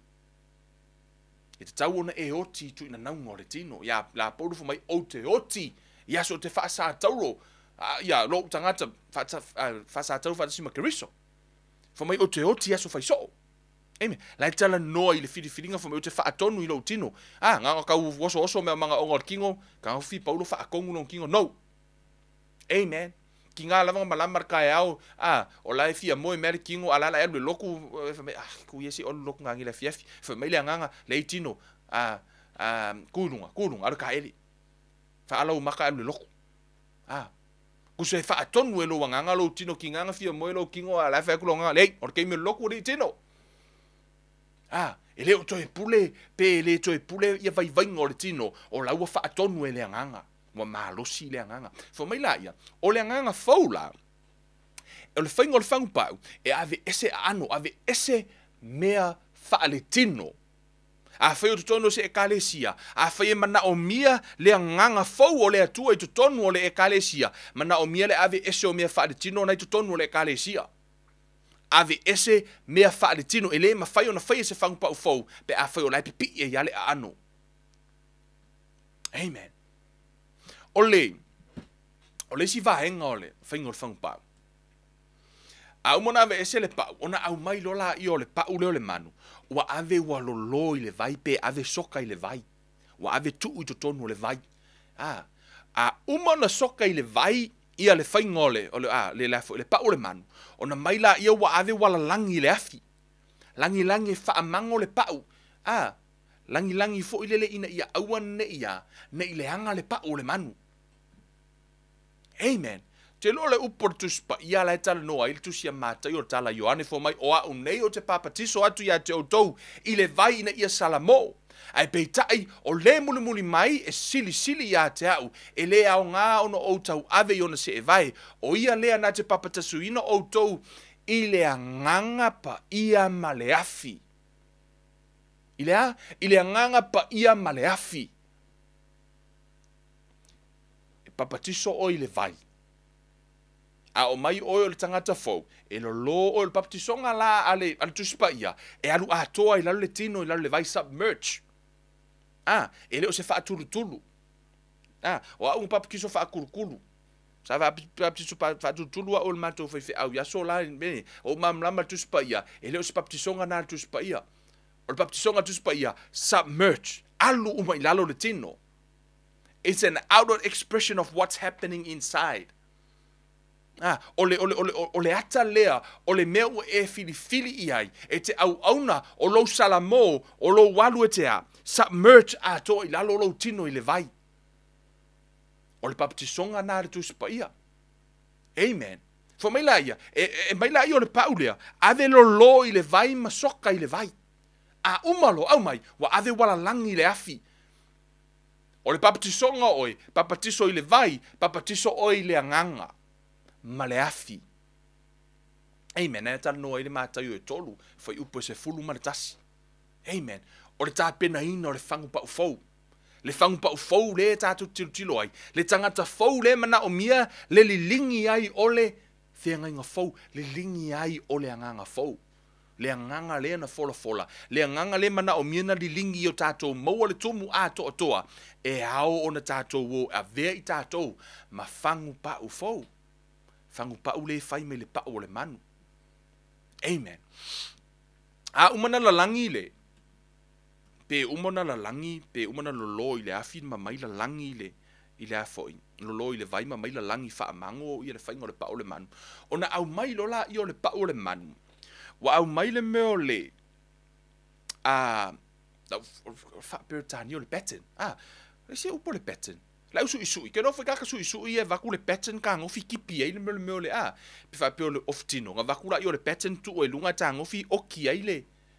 e tatau ona e oti i tuuinanauga o le tino. Ia la Paulu fai mai, ou te oti i aso o te faasatauro, ia lou tagata faasatauro faatasi ma Keriso. Fai mai, ou te oti i aso faisoo. Amen. La e talanoa i le filifiliga fai mai ou te faatonu i lou tino. Ah, na kau osooso mea magaoga o le kino, kagofi Paulo faatonu lona tino. No. Amen. Kiga lava na malama le taeao, ah, o la e fia moe mea le tino, a la la e alu i le lotu, fai mai, ah, ku ia se i olu lotu gagi i le afiafi. Fai mai le agaga, leai tino, ah, ah, tu i luga, tu i luga, alu e taele. Faala ou maka ae alu i le lotu. Ah. Kusa e faatonu e lou agaga lou tino kiga na fia moe lou tino a la e fai atu lou agaga, leai, o le taimi o le lotu alii tino. A, e le o toe pule, pe e le toe pule ia vaivaiga o le tino, o la ua faatonu e le agaga, ua malosi le agaga. Fai mai laia, o le agaga fou la, o le faiga o le fagupau, e aveese aano, aveese mea faaletino. Afai o totonu o se Ekalesia, afai e manaomia le agaga fou o le Atua i totonu o le Ekalesia, manaomia le aveese o mea faaletino na i totonu o le Ekalesia. Aveese mea faaletino, e le mafai ona faia se fagupau fou pe afai o la e pipii ai lava le aano. Amen. O le, o le isi vaega o le faiga o le fagupau, A uma ona aveese le pau, ona aumai loa laia o le pau lea o le manu, ua ave ua lolo i le vai pe ave soka i le vai. Ua ave tuu i totonu o le vai. A, a uma ona soka i le vai ia le faiga o le, o le, a, le, le, le pau o le manu, ona mai laia ua ave ua lalagi i le afi. Lagilagi e faamago le pau. A, lagilagi foi lele ina ia aua ne i a, ne i leaga le pau o le manu. Amen. Te iloa le upu o le Tusi Paia la e talanoa ai le Tusi a Mataio o le Tala a Ioane fai mai, O a'u nei ou te papatiso atu iā te outou i le vai ina ia salamo. Ae peitai, o le mulimuli mai e silisili iā te a'u, e lē aogā ona ou tauave i ona seevae, o ia lea na te papatasuina outou i le Agaga Paia ma le afi. I le a? I le Agaga Paia ma le afi. E papatiso oe i le vai. A o mai oe o le tagata fou, e lolo oe o le papatisoga la a le, a le Tusi Paia, e alu atoa i lalo le tino i lalo le vai submerge. A, e le o se faatulutulu. A, o au na papatiso faakulukulu. Sa papatiso faatulutulu au e le matou faifeau i aso la, me, o malamalama le Tusi Paia, e le o se papatisoga na a le Tusi Paia. O le papatisoga a le Tusi Paia, submerge, alu uma i lalo le tino. It's an outward expression of what's happening inside. Ah, o le, o le, o le, o le ata lea, o le mea ua e filifili i ai, e te auauna, o lou salamo, o lou alu e te a, submerge atoa i lalo lou tino i le vai. O le papatisoga na a le Tusi Paia. Amen. Fai mai laia, e, e mai laia o le pau lea, ave lolo i le vai ma soka i le vai. A uma loa, aumai, ua ave ua lalagi i le afi. O le papatisoga oe, papatiso i le vai, papatiso oe i le agaga ma le afi. Amen. Ae talanoa ai le Mataio e tolu, fuaiupu e 11. Amen. O le tapenaina o le fagupau fou. Le fagupau fou lea tatou te tilotilo ai, le tagata fou lea e manaomia le liligi ai o le feagaiga fou, liligi ai o le agaga fou. Le agaga lea na folafola, le agaga lea manaomia na liligi i o tatou maua le tumu atoatoa e ao ona tatou o e avea i tatou ma fagupau fou. Fagupau lea e fai mai le pau o le manu. Amen. A uma na lalagi le, pe uma na lalagi, pe uma na lolo i le afi ma mai lalagi i le, i le a foi, lolo i le vai ma mai lalagi faamago ia le faiga o le pau o le manu. Ona aumai loa laia o le pau o le manu, ua aumai le mea o le, a, faa-Peretania o le pattern. A, se upu o le pattern. Le au suisui, ke nofo i kaka suisui e vaku le pattern ka ngofi kipi ai le mea o le mea o le a. Pe faapea o le off tino, na vaku laia o le pattern tuu ai luga ta ngofi oki ai le,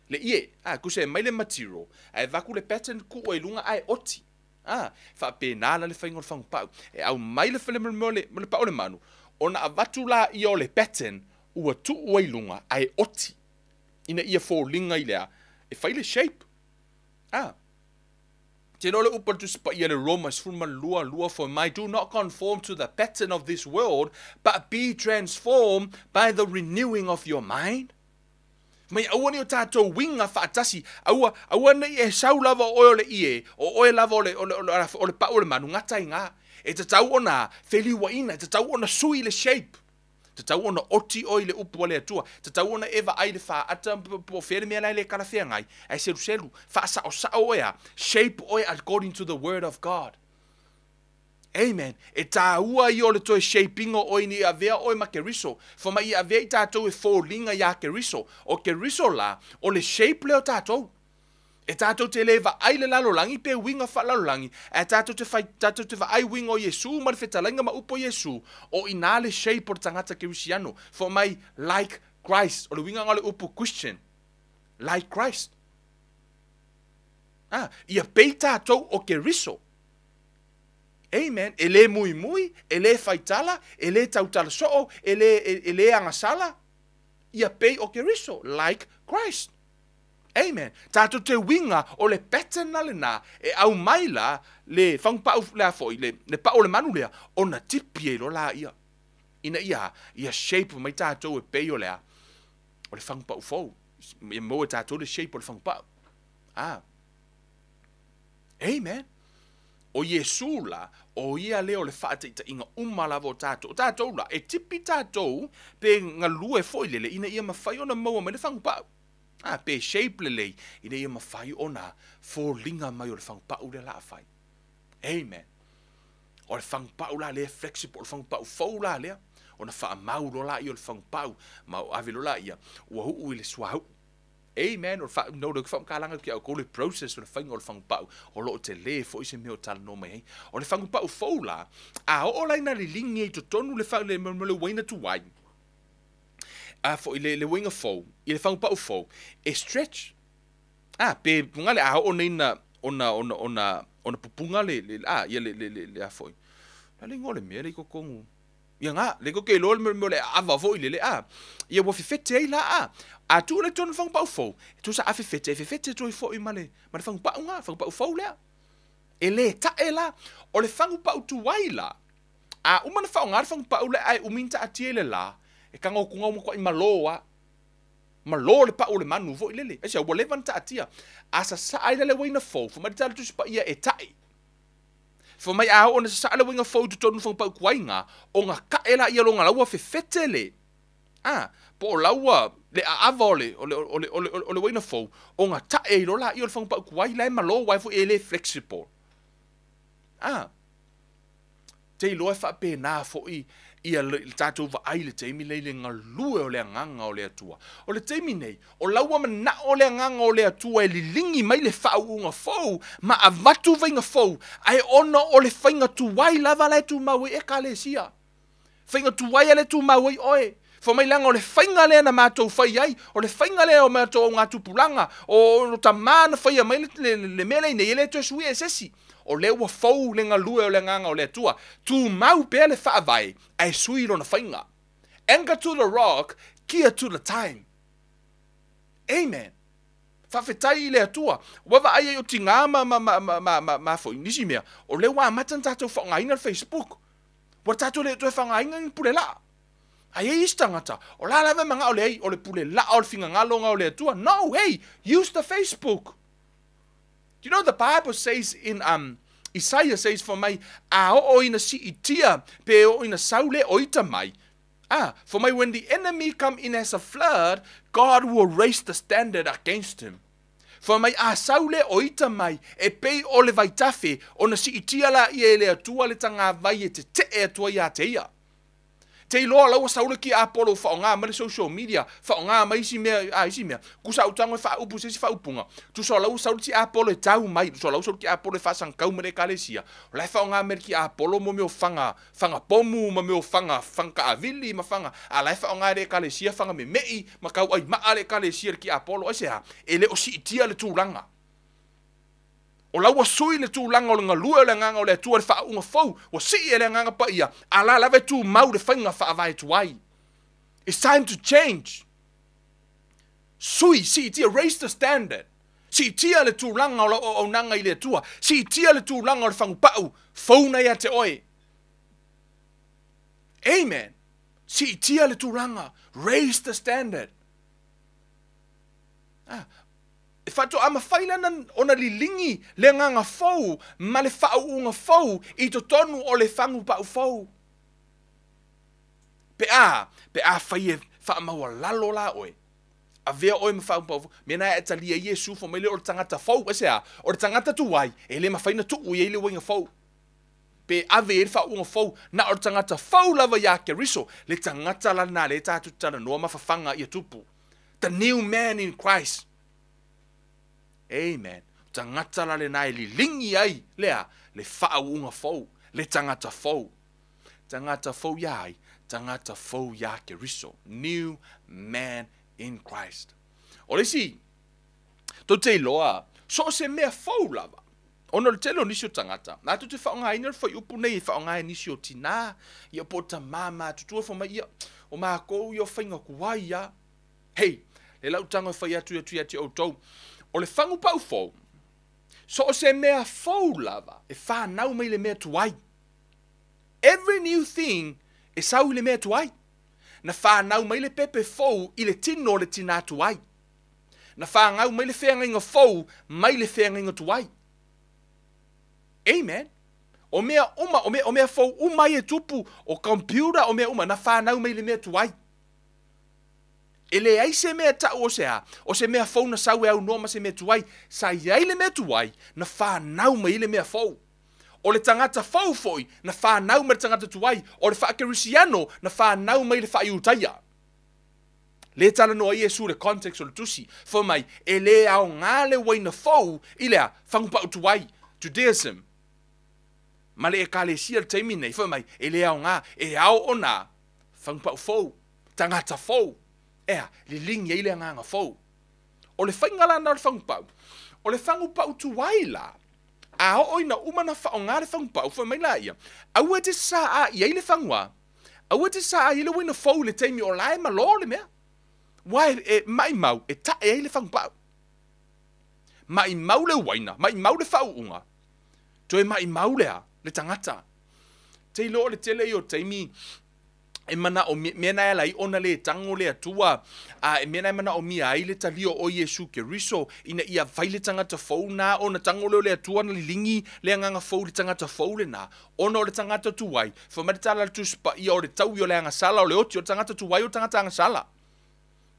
le ie. A, kusa e mai le material, ae vaku le pattern kuu ai luga ae oti. A, faapena la le faiga o le fagupau. E aumai le le mea o le, le pau o le manu, ona avatu laia o le pattern ua tuu ai luga ae oti. Ina ia foliga i le a, e fai le shape. A, te iloa le upu a le Tusi Paia le Roma 12, 2 fai mai, Do not conform to the pattern of this world, but be transformed by the renewing of your mind. Mai aua nei o tatou uiga faatasi, aua, aua nei e sau lava o oe o le ie, o oe lava o le, o le, o le, o le pau o le manu, gata i gā. E tatau ona feliuaina, e tatau ona sui le shape. Tatau ona oti oe i le Upu a le Atua. Tatau ona e vaai i le faata po o fea le mea la e le talafeagai, ae seluselu, faasaosao oe a, shape oe according to the Word of God. Amen. E tāua ia o le toe shape-inga o oe ina ia avea oe ma Keriso. Fai mai ia avea i tatou e foliga iā Keriso. O Keriso la, o le shape lea o tatou. E tatou te le vaai le lalolagi pe uiga faalalolagi, ae tatou te fai, tatou te vaai uiga o Iesu ma le fetalaiga ma upu o Iesu, o inā le shape o le tagata kerisiano. Fai mai, like Christ. O le uiga lena o le upu Christian. Like Christ. Ah, ia pei tatou o Keriso. Amen. E le muimui, e le faitala, e le tautala soo, e le, e, e le agasala. Ia pei o Keriso. Like Christ. Amen. Tatou te uiga o le pattern la lena e aumai la le fagupau le a foi le, le pau o le manu lea ona tipi ai loa laia ina ia ia shape mai tatou e pei o le a o le fagupau fou ia maua e tatou le shape o le fagupau. Ah. Amen. O Iesu la, o ia lea o le faataitaiga uma lava o tatou. O tatou la, e tipi tatou pe galue foi lele ina ia mafai ona maua mai le fagupau. A, pe shape lelei, ina ia mafai ona foliga mai o le fagupau lea la a fai. Amen. O le fagupau la lea flexible, o le fagupau fou la lea, ona faamau loa laia o le fagupau, ma o ave loa laia, ua uu i le suauu. Amen. O le fa, no, le faamatalaga atu ia outou le process o le faiga o le fagupau, o lo o tele foi se mea o talanoa mai ai. O le fagupau fou la, a oo la ina liligi ai i totonu le, fa, le, le uaina tuai, a foi le, le uiga fou, i le fagupau fou, e stretch. A, pe punga le a oo nei na, ona, ona, ona, ona pupunga le, le, a, ia le, le, le, le a foi. La le ingoa o le mea le i totonu. Ia nga, le ko ke iloa le mea o le aava foi lele, a. Ia ua fefete ai la, a. A tuu le totonu le fagupau fou, e tusa a fefete, e fefete atu ai foi ma le, ma le fagupau nga, fagupau fou lea. E le tae la, o le fagupau tuai la, A uma na faaaoga le fagupau lea ae umi na taatia i le la, e tago atu ua matuai malo a. Malo le pau o le manu foi lele. Aisea, ua leva na taatia. A sasaa ai la le uaina fou, fai mai le tala Tusi Paia e tae. Fai mai a oo na sasaa le uaina fou i totonu o le fagupau tuai-ga, ona tae laia loa ona la ua fefete le, a, po o la ua, le aava o le, o le, o le, o le, o le uaina fou, ona tae ai loa laia o le fagupau tuai la e malo aua e foi e le flexible. A. Te iloa e faapena foi ia le tatou vaai i le taimi lenei i le galue o le Agaga o le Atua. O le taimi nei, o la ua manao le Agaga o le Atua e liligi mai le faauuga fou ma avatu faiga fou, ae ona o le faiga tuai lava la e tumau ai Ekalesia. Faiga tuai a le tumau ai oe. Fai mai leaga o le faiga lea na matou fai ai, o le faiga lea o matou augatupulaga, o tama na faia mai le, le, le mea lea nei, e le toe suia e se isi. O lea ua fou le galue o le Agaga o le Atua. Tumau pea le faavae, ae sui lona faiga. Anchor to the rock, gear to the time. Amen. Faafetai i le Atua. Ua vaai ai o tigā ma, ma, ma, ma, ma, ma, ma foi nisi mea, o lea ua amata ona tatou faaaogaina le Facebook. Ua tatou le toe faaaogaina ni pule laa. A i ai isi tagata, o la lava e manao leai, o le pule laa o le finagalo nga o le Atua. No, hey, use the Facebook. Do you know the Bible says in Isaiah says fai mai, a oo ina siitia, pe oo ina sau le o ita mai. Ah, fai mai when the enemy come in as a flood, God will raise the standard against him. Fai mai a sau le o ita mai, e pei o le vaitafe, ona siitia laia e le Atua le tagavai e tetee atu ai ia te ia. Te iloa la ua sau le kiapolo faaaoga mai le social media, faaaoga mai isi mea, a isi mea. Tusa ou tago e faaupu i se isi faaupuga. Tusa o la ua sau le tiapolo e tau mai, tusa o la ua sau le tiapolo e faasagakau mai le ekalesia. O la e faaaoga mai le tiapolo mo mea o faga, faga pomu ma mea o faga, faga taavili ma faga, a la e faaaoga e le ekalesia faga memei ma tauai maa le ekalesia i le tiapolo. Aisea? E le o siitia le tulaga. O la ua sui le tulaga o le galue o le Agaga o le Atua i le faauuga fou, ua sii e le Agaga Paia, a la lava e tumau le faiga faavae tuai. It's time to change. Sui, siitia, raise the standard. Siitia le tulaga o lau auaunaga i le Atua. Siitia le tulaga o le fagupau fou na ia te oe. Amen. Siitia le tulaga, raise the standard. Ah, E faatoa mafai la ona liligi le agaga fou ma le faauuga fou i totonu o le fagupau fou. Pe a, pe afai e faamaualalo la oe, avea oe ma fagupa'u fou. Mea na e talia ai Iesu fai mai lea o le tagata fou. Aisea? O le tagata tuai e le mafai ona tuu i ai le uaiga fou. Pe ave i ai le faauuga fou, na o le tagata fou lava iā Keriso, le tagata la lena lea tatou te talanoa ma fafaga ia tupu. The new man in Christ. Amen. Tagata la lena e liligi ai le a? Le faauuga fou, le tagata fou. Tagata fou iā ai? Tagata fou iā Keriso. New man in Christ. O le isi, tou te iloa, so o se mea fou lava, ona o le tele o nisi o tagata, na tou te faaaogaina le fuaiupu nei e faaaoga e nisi o tinā, ia po o tamā matutua, fai mai, ia, o makou ia o faiga tuai lava. Hei, le lau tago e fai atu atu ia te outou, o le fagupau fou, so o se mea fou lava e fanau mai le mea tuai. Every new thing e sau i le mea tuai. Na fanau mai le pepe fou i le tino o le tinā tuai. Na fanau mai le feagaiga fou mai le feagaiga tuai. Amen. O mea uma, o mea, o mea fou uma ia e tupu, o computer, o mea uma, na fanau mai le mea tuai. E leai se mea ta'u o se a, o se mea fou na sau e aunoa ma se mea tuai. Sa i ai le mea tuai, na fanau mai ai le mea fou. O le tagata fou foi, na fanau mai le tagata tuai. O le faakerisiano, na fanau mai le faaiutaia. Lea e talanoa ai Iesu i le context o le tusi, fai mai, e le aoga le uaina fou i le a? Fagupa'u tuai, Judaism, ma le Ekalesia i le taimi nei, fai mai, e le aoga, e ao ona fagupa'u fou. Tagata fou, ea, liligi ai le agaga fou. O le faiga la lena o le fagupau, o le fagupau tuai la, a oo ina uma na faaaoga le fagupau, fai mai laia, aua e te sasaa i ai le faguā, aua e te sasaa i ai le uaina fou i le taimi o la e malo le mea, ua e, e maimau e tae ai le fagupau. Maimau le uaina, maimau le faauuga, toe maimau le a? Le tagata. Te iloa o le tele ia o taimi e manaomia, mea na e ala ai ona le tago le Atua, a e mea na e manaomia ai le talia o Iesu Keriso, ina ia fai le tagata fou na ona tago lea o le Atua na liligi le agaga fou i le tagata fou lena, ona o le tagata tuai. Fai mai le tala a le Tusi Paia, o le taui o le agasala, o le oti o le tagata tuai o le tagata agasala.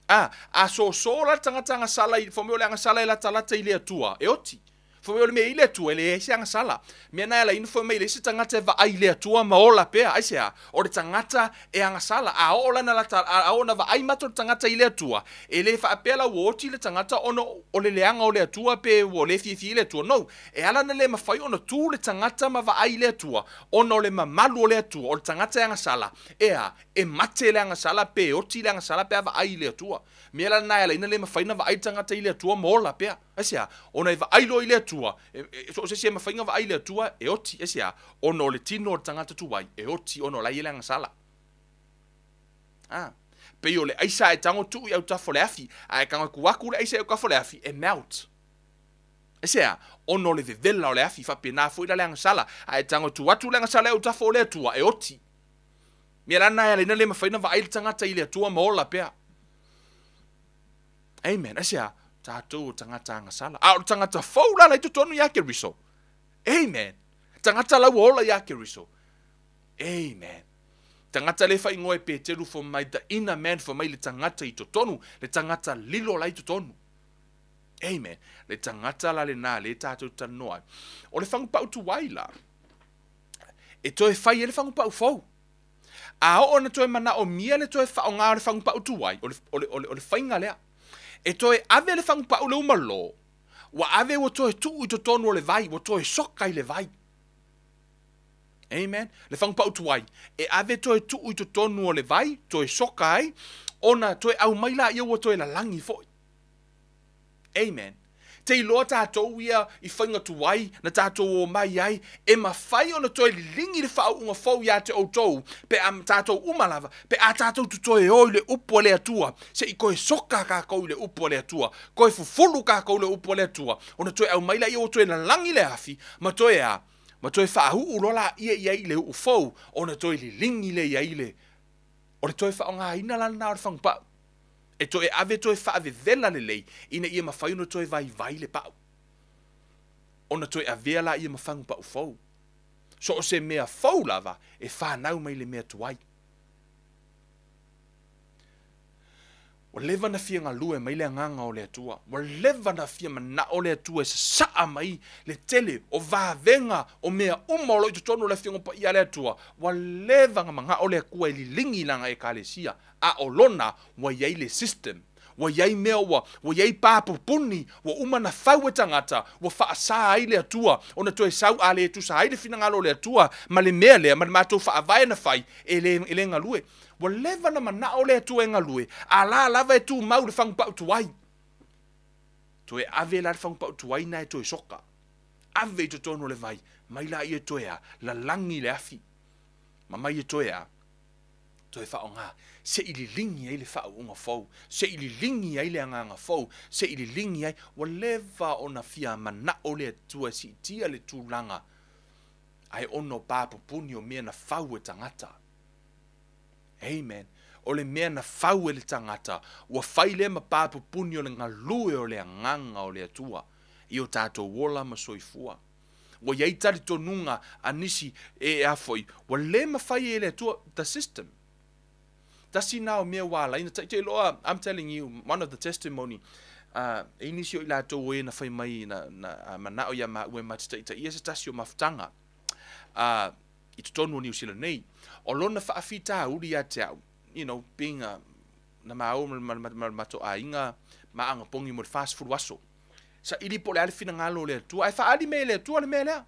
A, a soso la le tagata agasala i, fai mai o le agasala e latalata i le Atua, e oti. Fai mai o le mea i le Atua, e leai se agasala. Mea na e ala ai ona fai mai e leai se tagata e vaai i le Atua ma ola pea. Aisea? O le tagata e agasala. A oo lana lata, a oo na vaai matou le tagata i le Atua, e le faapea la ua oti le tagata ona o le leaga o le Atua pe ua le fiafia i le Atua. No. E ala ona le mafai ona tu le tagata ma vaai i le Atua, ona o le mamalu o le Atua, o le tagata e agasala, e a? E mate le agasala pe oti le agasala pe a vaai i le Atua. Mea la lena e ala ai ona le mafai ona vaai le tagata i le Atua ma ola pea. Aisea? Ona e vaai loa i le Atua, e, e, so o se isi e mafai ona vaai i le Atua, e oti. Aisea? Ona o le tino o le tagata tuai, e oti ona o la e i ai le agasala. A. Pei o le aisa e tago tuu i autafa o le afi, a e tago tuu atu le aisa i autafa o le afi, e melt. Aisea? Ona o le vevela o le afi, faapena foi la le agasala. A e tago tuu atu le agasala i autafa o le Atua, e oti. Mea la lena e ala ai ona le mafai ona vaai le tagata i le Atua ma ola pea. Amen. Aisea? Tatou o tagata agasala. A o le tagata fou la la i totonu ia Keriso. Amen. Tagata la ua ola ia Keriso. Amen. Tagata le faaigoa e Peteru fai mai the inner man fai mai le tagata i totonu, le tagata lilo la i totonu. Amen. Le tagata la lena le tatou talanoa ai. O le fagupau tuai la, e toe fai ai le fagupau fou. A oo ina toe manaomia le toe faaaoga o le fagupau tuai, o le, o le, o le, o le faiga lea. E toe ave le fagupau lea ua malo, ua ave ua toe tuu i totonu o le vai, ua toe soka i le vai. Amen. Le fagupau tuai, e ave toe tuu i totonu o le vai, toe soka ai, ona toe aumai laia ua toe lalagi foi. Amen. Te iloa tatou ia i faiga tuai na tatou omai ai, e mafai ona toe liligi le faauuga fou ia te outou, pe a tatou uma lava, pe a tatou totoe o i le upu a le Atua, se i toe soka kakou i le upu a le Atua, toe fufulu kakou i le upu a le Atua, ona toe aumai laia ua toe lalagi le afi, ma toe a, ma toe faauu loa laia i ai i le uu fou, ona toe liligi lea i ai le, o le toe faaaogaina la lena o le fagupau. E toe ave toe faavevela lelei ina ia mafai ona toe vaivai le pau. Ona toe avea laia ma fagu pau fou. So o se mea fou lava e fanau mai le mea tuai. leva ona fia galue mai le Agaga o le Atua. Ua leva ona fia manao le Atua e sasaa mai le tele o vavega o mea uma o lo o i totonu o le Afioga Paia a le Atua. Ua leva ona manao le Atua e liligi i lana Ekalesia, a o lona ua i ai le system. Ua i ai mea ua, ua i ai pa pupuni ua uma ona fau e tagata, ua faasa ai le Atua ona toe sau a le tusa ai le finagalo o le Atua ma le mea lea, ma le matou faavae na fai, e le, e le galue. Ua leva ona manao le Atua e galue, a la lava e tumau le fagupau tuai. Toe ave la le fagupau tuai na e toe soka. Ave i totonu o le vai, mai laia e toe a, lalagi le afi. Ma mai e toe a, toe faaaoga, se i liligi ai le faauuga fou, se i liligi ai le agaga fou, se i liligi ai, ua leva ona fia manao le Atua e siitia le tulaga, ae ono pa pupuni o mea na fau e tagata. Amen. O le mea na fau e le tagata, ua fai lea ma pa pupuni o le galue o le Agaga o le Atua i o tatou ola ma soifua. Ua i ai talitonuga a nisi e a foi, ua le mafai e le Atua, the system. Tasi na o mea ua ala ai na taitai loa, I'm telling you, one of the testimony, e i nisi o i latou o e na fai mai na, na manao ia maua e ma te taitaia se tasi o mafutaga i totonu o Niu Sila nei. O lona faafitauli ia te au, you know, being a, na maua ma, ma, ma, ma matou aiga ma agapogi mo le 40 aso. Saili po o le a le finagalo o le Atua, ae faaali mai e le Atua le mea lea.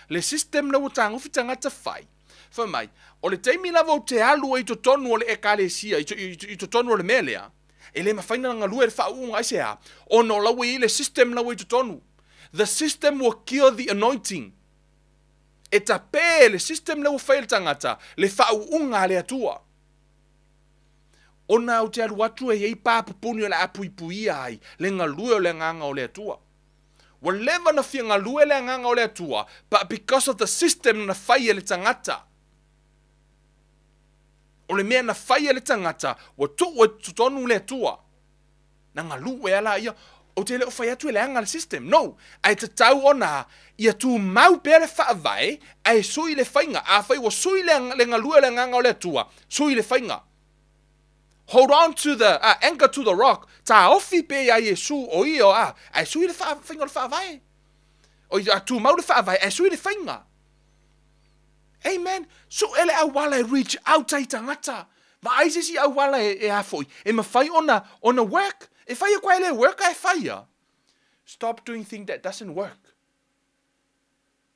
Le system lea ua tagofi tagata fai, fai mai, o le taimi lava ou te alu ai i totonu o le Ekalesia, i totonu o le mea lea, e le mafai ona galue le faauuga, aisea? Ona o la ua i ai le system la ua i totonu. The system will kill the anointing. E tape le system lea ua fai e le tagata le faauuga a le Atua. Ona ou te alu atu e i ai pa pupuni o le a puipuia ai le galue o le Agaga o le Atua. Ua leva ona fia galue le Agaga o le Atua, but because of the system na fai e le tagata, o le mea na fai e le tagata, ua tuu ai totonu le Atua. Na galue a laia, ou te le o fai atu e leaga le system, no, ae tatau ona ia tumau pea le faavae, ae sui le faiga. Afai ua sui le, le galue o le Agaga o le Atua, sui le faiga. Hold on to the, anchor to the rock, taofi pea iā Iesu o ia o a, ae sui le faiga o le faavae. O ia tumau le faavae, ae sui le faiga. Amen. Sue le auala e reach out ai tagata. Vaai se isi auala e, e a foi, e mafai ona, ona work. E fai aku ai le work ae fai a. Stop doing thing that doesn't work.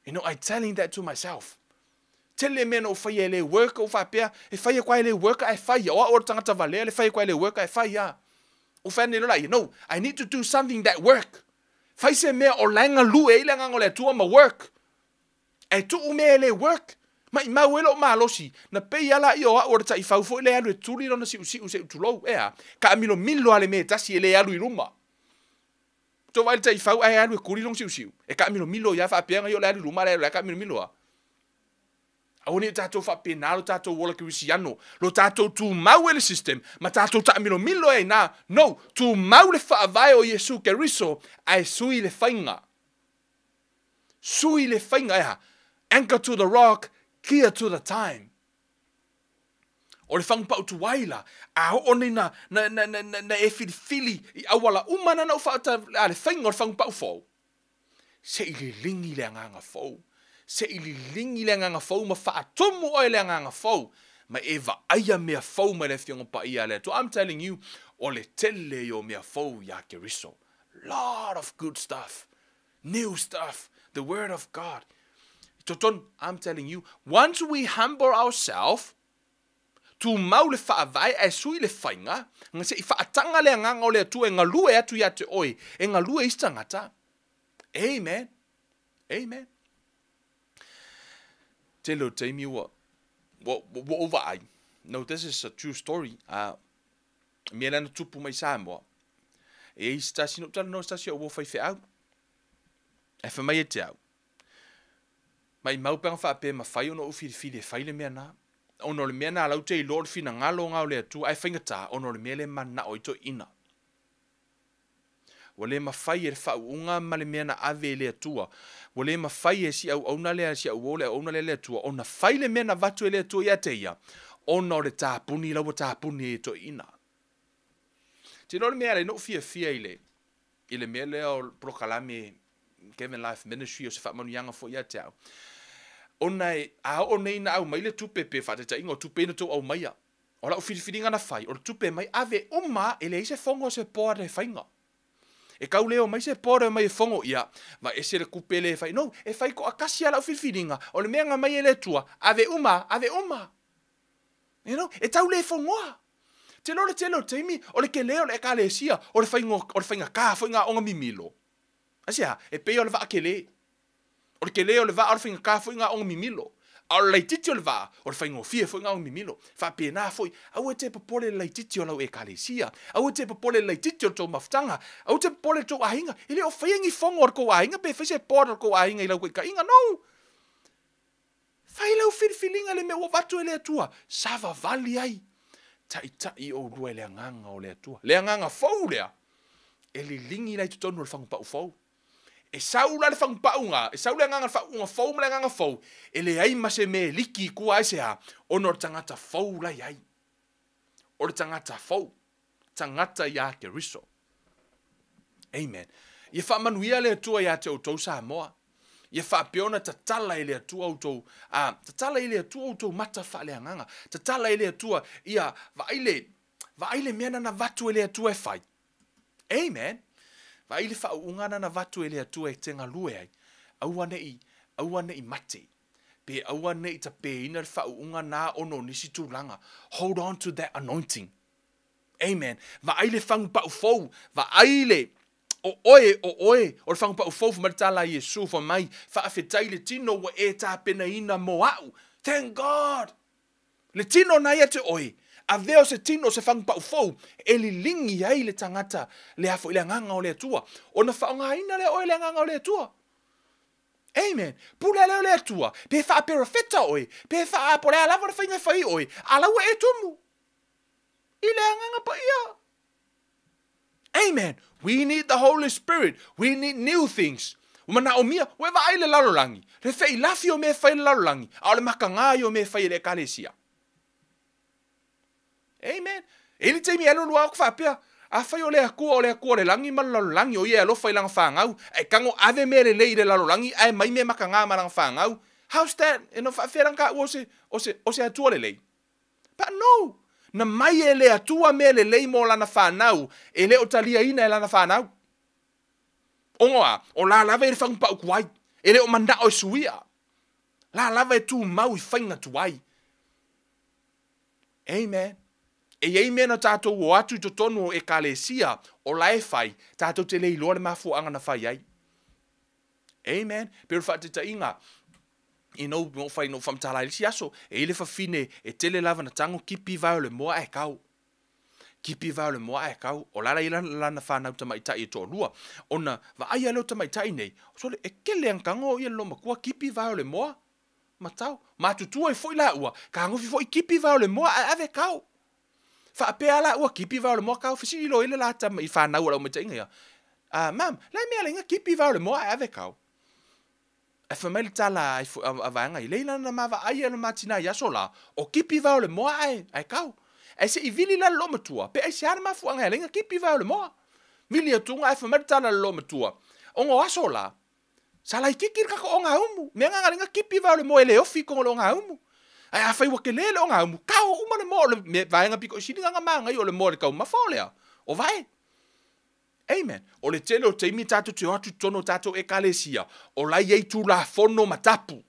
You know, I telling that to myself. Tele mea na ou faia e le work, ou faapea, e fai aku ai le work ae fai a. O au o le tagata valea le fai aku ai le work ae fai a. Ou fai ane loa laia, no, I need to do something that work. Fai se mea o la e galue ai le Agaga o le Atua ma work. Ae tuu mea e le work. Maimau ai lou malosi, na pei a laia o au o le taifau foi lea e alu e tuli lona siusiu se i tulou, ea, taamilomilo a le mea e tasi e le alu i luma. Tou vaai i le taifau ae alu e kuli lona siusiu, e taamilomilo ia faapea na ia o le alu i luma a le alu taamilomilo a. Aua ne i tatou faapena lo tatou ola kerisiano, lo tatou tumau e le system ma tatou taamilomilo ai ina. No, tumau le faavae o Iesu Keriso ae sui le faiga. Sui le faiga e aha? Anchor to the rock, gear to the time. O le fagupau tuai la, a oo nei na, na, na, na, na, na e filifili i auala uma na na ou faata, a le faiga o le fagupau fou. Se i liligi le agaga fou. Se i liligi le agaga fou ma faatumu oe le agaga fou. Ma e vaaia mea fou mai le Afioga Paia a le Atua. I'm telling you, o le tele ia o mea fou iā Keriso. Lot of good stuff. New stuff. The word of God. I totonu, I'm telling you, once we humble ourselves, tumau le faavae ae sui le faiga, na se i faataga le Agaga o le Atua e galue atu ia te oe, e galue isi tagata. Amen. Amen. Tele o taimi ua, ua, ua ou vaai. No, this is a true story. Mea lea na tupu mai Samoa. E i se tasi, na ou talanoa se tasi o uo faifeau. Ae fai mai e te au, maimau pe ana faapea e mafai ona ou filifili e fai le mea na. Ona o le mea na lau te iloa o le finagalo nga o le Atua, ae faigata ona o le mea lea e manao ai toeaiina. Ua le mafai e le faauuga ma le mea na ave e le Atua, ua le mafai e si auauna lea, si auo le auauna lea le Atua, ona fai le mea na avatu e le Atua ia te ia, ona o le tapuni la ua tapuni ai e toeaiina. Te iloa le mea e ala ai ona ou fiafia i le, i le mea lea o le polokalame Kevin Life Ministry o se faamanuiaga foi ia te au, ona e, a oo nei ina aumai le tupe pe faataitaiga o tupe ia na tou aumaia, o lau filifiliga na fai, o le tupe mai ave uma e leai se fogo o se board e faiga. E tau le omai se board e omai e fogo, ia, vaese le tupe lea e fai. No, e fai toatasi lava lau filifiliga, o le mea na aumai e le Atua, ave uma, ave uma. You know, e tau le fogoa. Te iloa o le tele o taimi, o le tele o le Ekalesia, o le faiga, o le faigata foi na aoga mimilo. Aisea? E pei o le vaa tele. O le tele o le vaa o le faigata foi na aoga mimilo. A o le laitiiti o le vaa, o le faigofie foi na aoga mimilo. Faapena foi, aua e te popole i le laitiiti o lau Ekalesia. Aua e te popole i le laitiiti o le tou mafutaga. Aua e te popole i le tou aiga. E le o faia ni fono a le tou aiga pe fai se board a le tou aiga i lau taitaiga. No! Fai lau filifiliga i le mea ua avatu e le Atua, savavali ai. Taitai oulua i le Agaga o le Atua. Le Agaga fou lea, e liligi la i totonu o le fagupau fou. E sau la le fagupau na, e sau le Agaga le faauuga fou ma le Agaga fou, e leai ma se mea e liki i tua aisea, ona o le tagata fou la i ai. O le tagata fou. Tagata ia Keriso. Amen. Ia faamanuia le Atua ia te outou Samoa. Ia faapea ona tatala e le Atua outou, a, tatala i le Atua outou mata faaleagaga. Tatala e le Atua, ia, vaai le, vaai le mea na na avatu e le Atua e fai. Amen. Vaai le faauuga na na avatu e le Atua e te galue ai. Aua ne i, aua ne i mate. Pe aua ne i tapeina le faauuga na ona o nisi tulaga. Hold on to that anointing. Amen. Vaai le fagupau fou, vaai le, o oe, o oe, o le fagupau fou, fai mai le tala a Iesu, fai mai, faafetai le tino ua e tapenaina mo a'u. Thank God! Le tino na ia te oe, avea o se tino o se fagupau fou e liligi ai le tagata le a foi le Agaga o le Atua, ona faaaogaina lea oe e le Agaga o le Atua. Amen. Pule lea o le Atua, pe faaperofeta oe, pe faa, po o le a lava le faiga e fai ai oe, a la ua e tumu. I le Agaga Paia. Amen. We need the Holy Spirit. We need new things. Ua manaomia, ua e vaai i le lalolagi, le feilafi o mea e fai e le lalolagi, a o le makagā ia o mea e fai e le Ekalesia. Amen. E i ai le taimi e alu alu lava ou faapea, afai o le Atua o le Atua o le lagi ma le lalolagi, o ia e alofa i lana fanau, ae tago ave mea lelei i le lalolagi ae aumai mea makagā ma lana fanau, how's that? E no faapefea la ona taua o se, o se, o se Atua lelei? But no! Na mai e le Atua mea lelei mo lana fanau, e le o taliaina e lana fanau. Ono a, o la lava i le fagupau tuai, e le o manao e suia. La lava e tumau i faiga tuai. Amen. E i ai mea na tatou o atu i totonu o Ekalesia, o la e fai, tatou te le iloa le mafuaaga na fai ai. Amen. Pei o le faataitaiga, ina ua ou fai, ina ou faamatala ai le isi aso, e i ai le fafine e tele lava na tago kipi vae o le moa ae kau. Kipi vae o le moa ae kau. O la la i ai lana fanau tamaitai e toalua. Ona vaai lea o tamaitai nei, sole, e kele ana tago ia le loomatua kipi vae o le moa ma tau. Matutua ai foi laua, kagofi foi kipi vae o le moa ae ave kau. Faapea la ua kipi vae o le moa kau, fesili loa i le la tama i fanau a le aumaitaiga ia, Ah, mam, le ai mea leinga kipi vae o le moa ae ave kau. Ae fai mai le tala a, a vaega i leila na ma vaai ai le ma tina i aso la, o kipi vae o le moa ae, ae kau. Ae se i vili la le loomatua, pe aisea le mafuaaga e ala ai na kipi vae o le moa. Vili atuga ae fai mai le tala a le loomatua, Ona o aso la, Sa laititi le tatou ogaumu. Mea na na kipi vae o le moa e le ofi i totonu o le ogaumu. Ae afai ua tele le ogaumu, kao uma le moa. O le mea, vaega pito i sili na na manaia o le moa i le taumafa o le a? O vae. Amen. O le tele o taimi tatou te o atu i totonu o tatou Ekalesia, o la e i ai Tulafono ma tapu.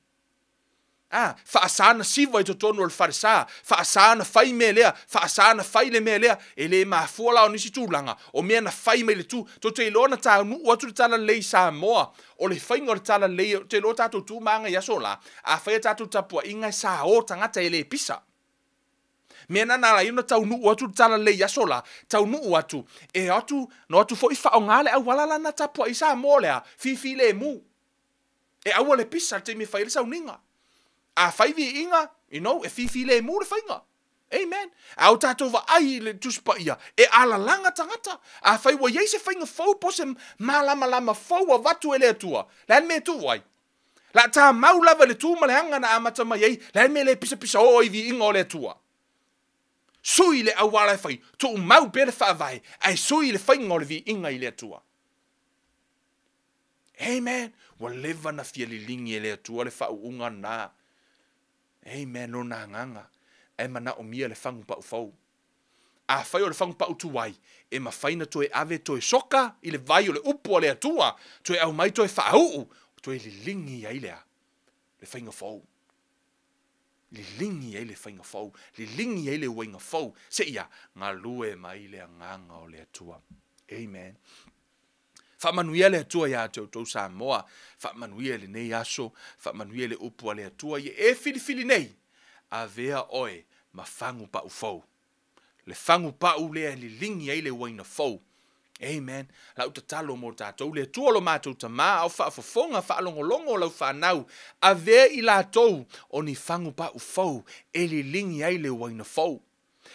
A, faasa na siva i totonu o le falesa, faasa na fai mea lea, faasa na fai le mea lea, e le mafua la o nisi tulaga, o mea na fai mai le tu, tou te iloa na taunuu atu le talalelei i Samoa, o le faiga o le talalelei, ou te iloa tatou tu ma aga i aso la, afai a tatou tapuaiga e sao tagata e le pisa. Mea na na ala ai ona taunuu atu le talalelei i aso la, taunuu atu, e atu, na o atu foi faaaoga le auala la na tapuai i Samoa o le a? Fifilemu. E aua le pisa le taimi e fai ai le sauniga. A fai viiga, you know, e fifilemu le faiga. Amen. A o tatou vaai i le Tusi Paia, e alalaga tagata. Afai ua i ai se faiga fou po o se malamalama fou ua avatu e le Atua, le a le mea e tuu ai? O le a tamau lava i le tu ma le aga na amata mai ai, le a le mea e le pisapisa oo ai i viiga o le Atua? Sui le auala e fai, tuumau pea le faavae, ae sui le faiga o le viiga i le Atua. Amen. Ua leva na fia liligi e le Atua le faauuga lena. Amen. Lona agaga, ae manaomia le fagu pau fou. Afai o le fagu pau tuai, e mafai na toe ave toe soka i le vai o le upu a le Atua, toe aumai toe faauu, toe liligi ai lea le faiga fou. Liligi ai le faiga fou, liligi ai le uaiga fou, seia galue mai le agaga o le Atua. Amen. Faamanuia le Atua ia te outou Samoa, faamanuia i lenei aso, faamanuia i le upu a le Atua ia e filifili nei, avea oe ma fagu pau fou. Le fagu pau lea e liligi ai le uaina fou. Amen. Lau tatalo mo tatou, le Atua lo matou Tama, a o faafofoga faalogologo lau fanau, avea i latou o ni fagu pau fou e liligi ai le uaina fou.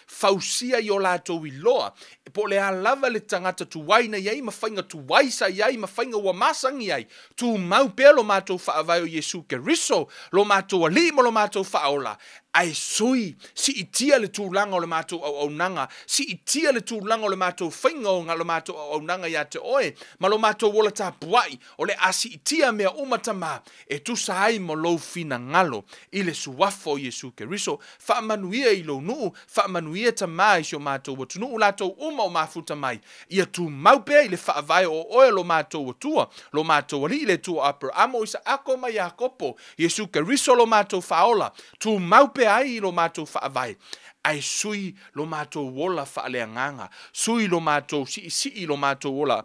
Fausia i o latou iloa, po o le a lava le tagata tuai na i ai ma faiga tuai sa i ai ma faiga ua masani ai, tumau pea lo matou faavae o Iesu Keriso, lo matou Alii ma lo matou Faaola, ae sui, siitia le tulaga o le matou auaunaga, siitia le tulaga o le matou faiga o lo matou auaunaga ia te oe, ma lo matou ola tapuai, o le a siitia mea uma Tama, e tusa ai ma lou finagalo i le suafa o Iesu Keriso. Faamanuia i lou nuu, faamanuia Tama i si o matou atunuu, latou uma o mafuta mai, ia tumau pea i le faavae o oe lo matou Atua, lo matou Alii, le Atua o Aperamo, Isaako ma Iakopo, Iesu Keriso lo matou Faaola, tumau pea ai i lo matou faavae, ae sui lo matou ola faaleagaga, sui lo matou siisii lo matou ola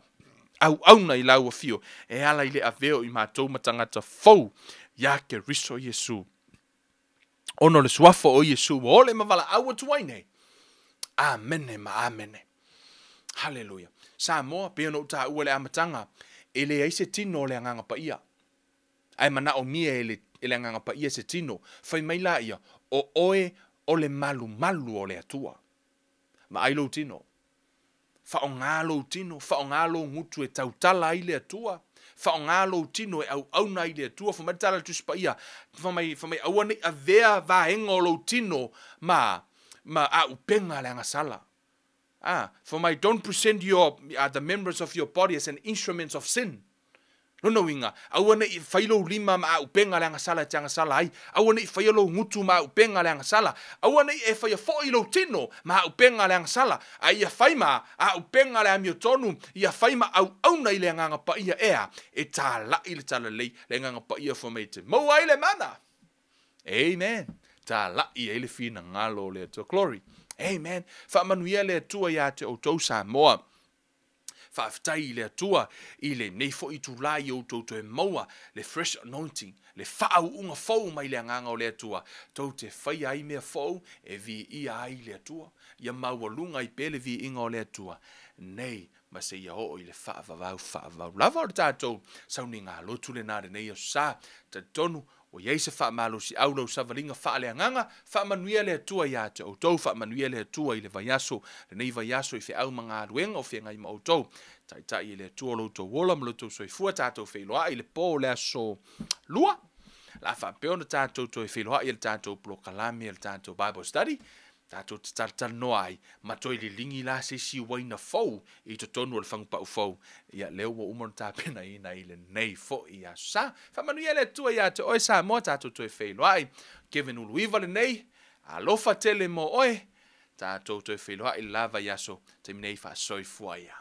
auauna i lau afio, e ala i le avea o i matou ma tagata fou ia Keriso Iesu. Ona o le suafa o Iesu ua ole ma valaau atu ai nei. Amene ma amene. Haleluia. Samoa, pei ona ou taua i le amataga, e leai se tino o le Agaga Paia. Ae manaomia e le, e le Agaga Paia se tino. Fai mai laia, o oe o le malumalu o le Atua. Vaai lou tino. Faaaoga lou tino, faaaoga lou gutu e tautala ai le Atua. Faaaoga lou tino e auauna ai le Atua. Fai mai le tala a le Tusi Paia, fai mai, fai mai aua ne i avea vaega o lou tino ma, ma auupega a le agasala. Ah, fai mai, don't present your, the members of your body as an instruments of sin. Lona uiga, aua ne i fai lou lima ma auupega a le agasala e te agasala ai. Aua ne i faia lou gutu ma auupega a le agasala. Aua ne i e faia foi lou tino ma auupega a le agasala. A ia fai ma auupega a le amiotonu, ia fai ma auauna i le Agaga Paia ea e tāla'i le talalelei, le Agaga Paia fai mai e te maua ai le mana. Amen. Tāla'i ai le finagalo o le Atua. Glory. Amen. Faamanuia le Atua ia te outou Samoa. Faafetai i le Atua i lenei foi itula i outou toe maua le fresh anointing, le faauuga fou mai le agaga o le Atua, tou te faia ai mea fou e viia ai le Atua, ia maualuga ai pea le viiga o le Atua nei ma seia oo i le faavavau faavavau lava o le tatou sauniga lotu lena lenei aso sa. Talitonu Ua i ai se faamalosiau lau savaliga faaleagaga, faamanuia le Atua ia te outou, faamanuia le Atua i le vaiaso, lenei vaiaso i feau ma galuega o feagai ma outou. Taitai e le Atua lo outou ola ma lo outou soifua, tatou feiloai i le po o le aso Lua. La faapea ona tatou toe feiloai i le tatou polokalame o le tatou Bible Study, tatou te talatalanoa ai ma toe liligi la se isi uaina fou i totonu o le fagupau fou. Ia, lea ua uma ona tapenaina i lenei foi aso sa. Faamanuia le Atua ia te oe Samoa, tatou toe feiloai. Kevin Uluiva lenei, alofa tele mo oe. Tatou toe feiloai i le la vaiaso, taimi nei faasoifua ia.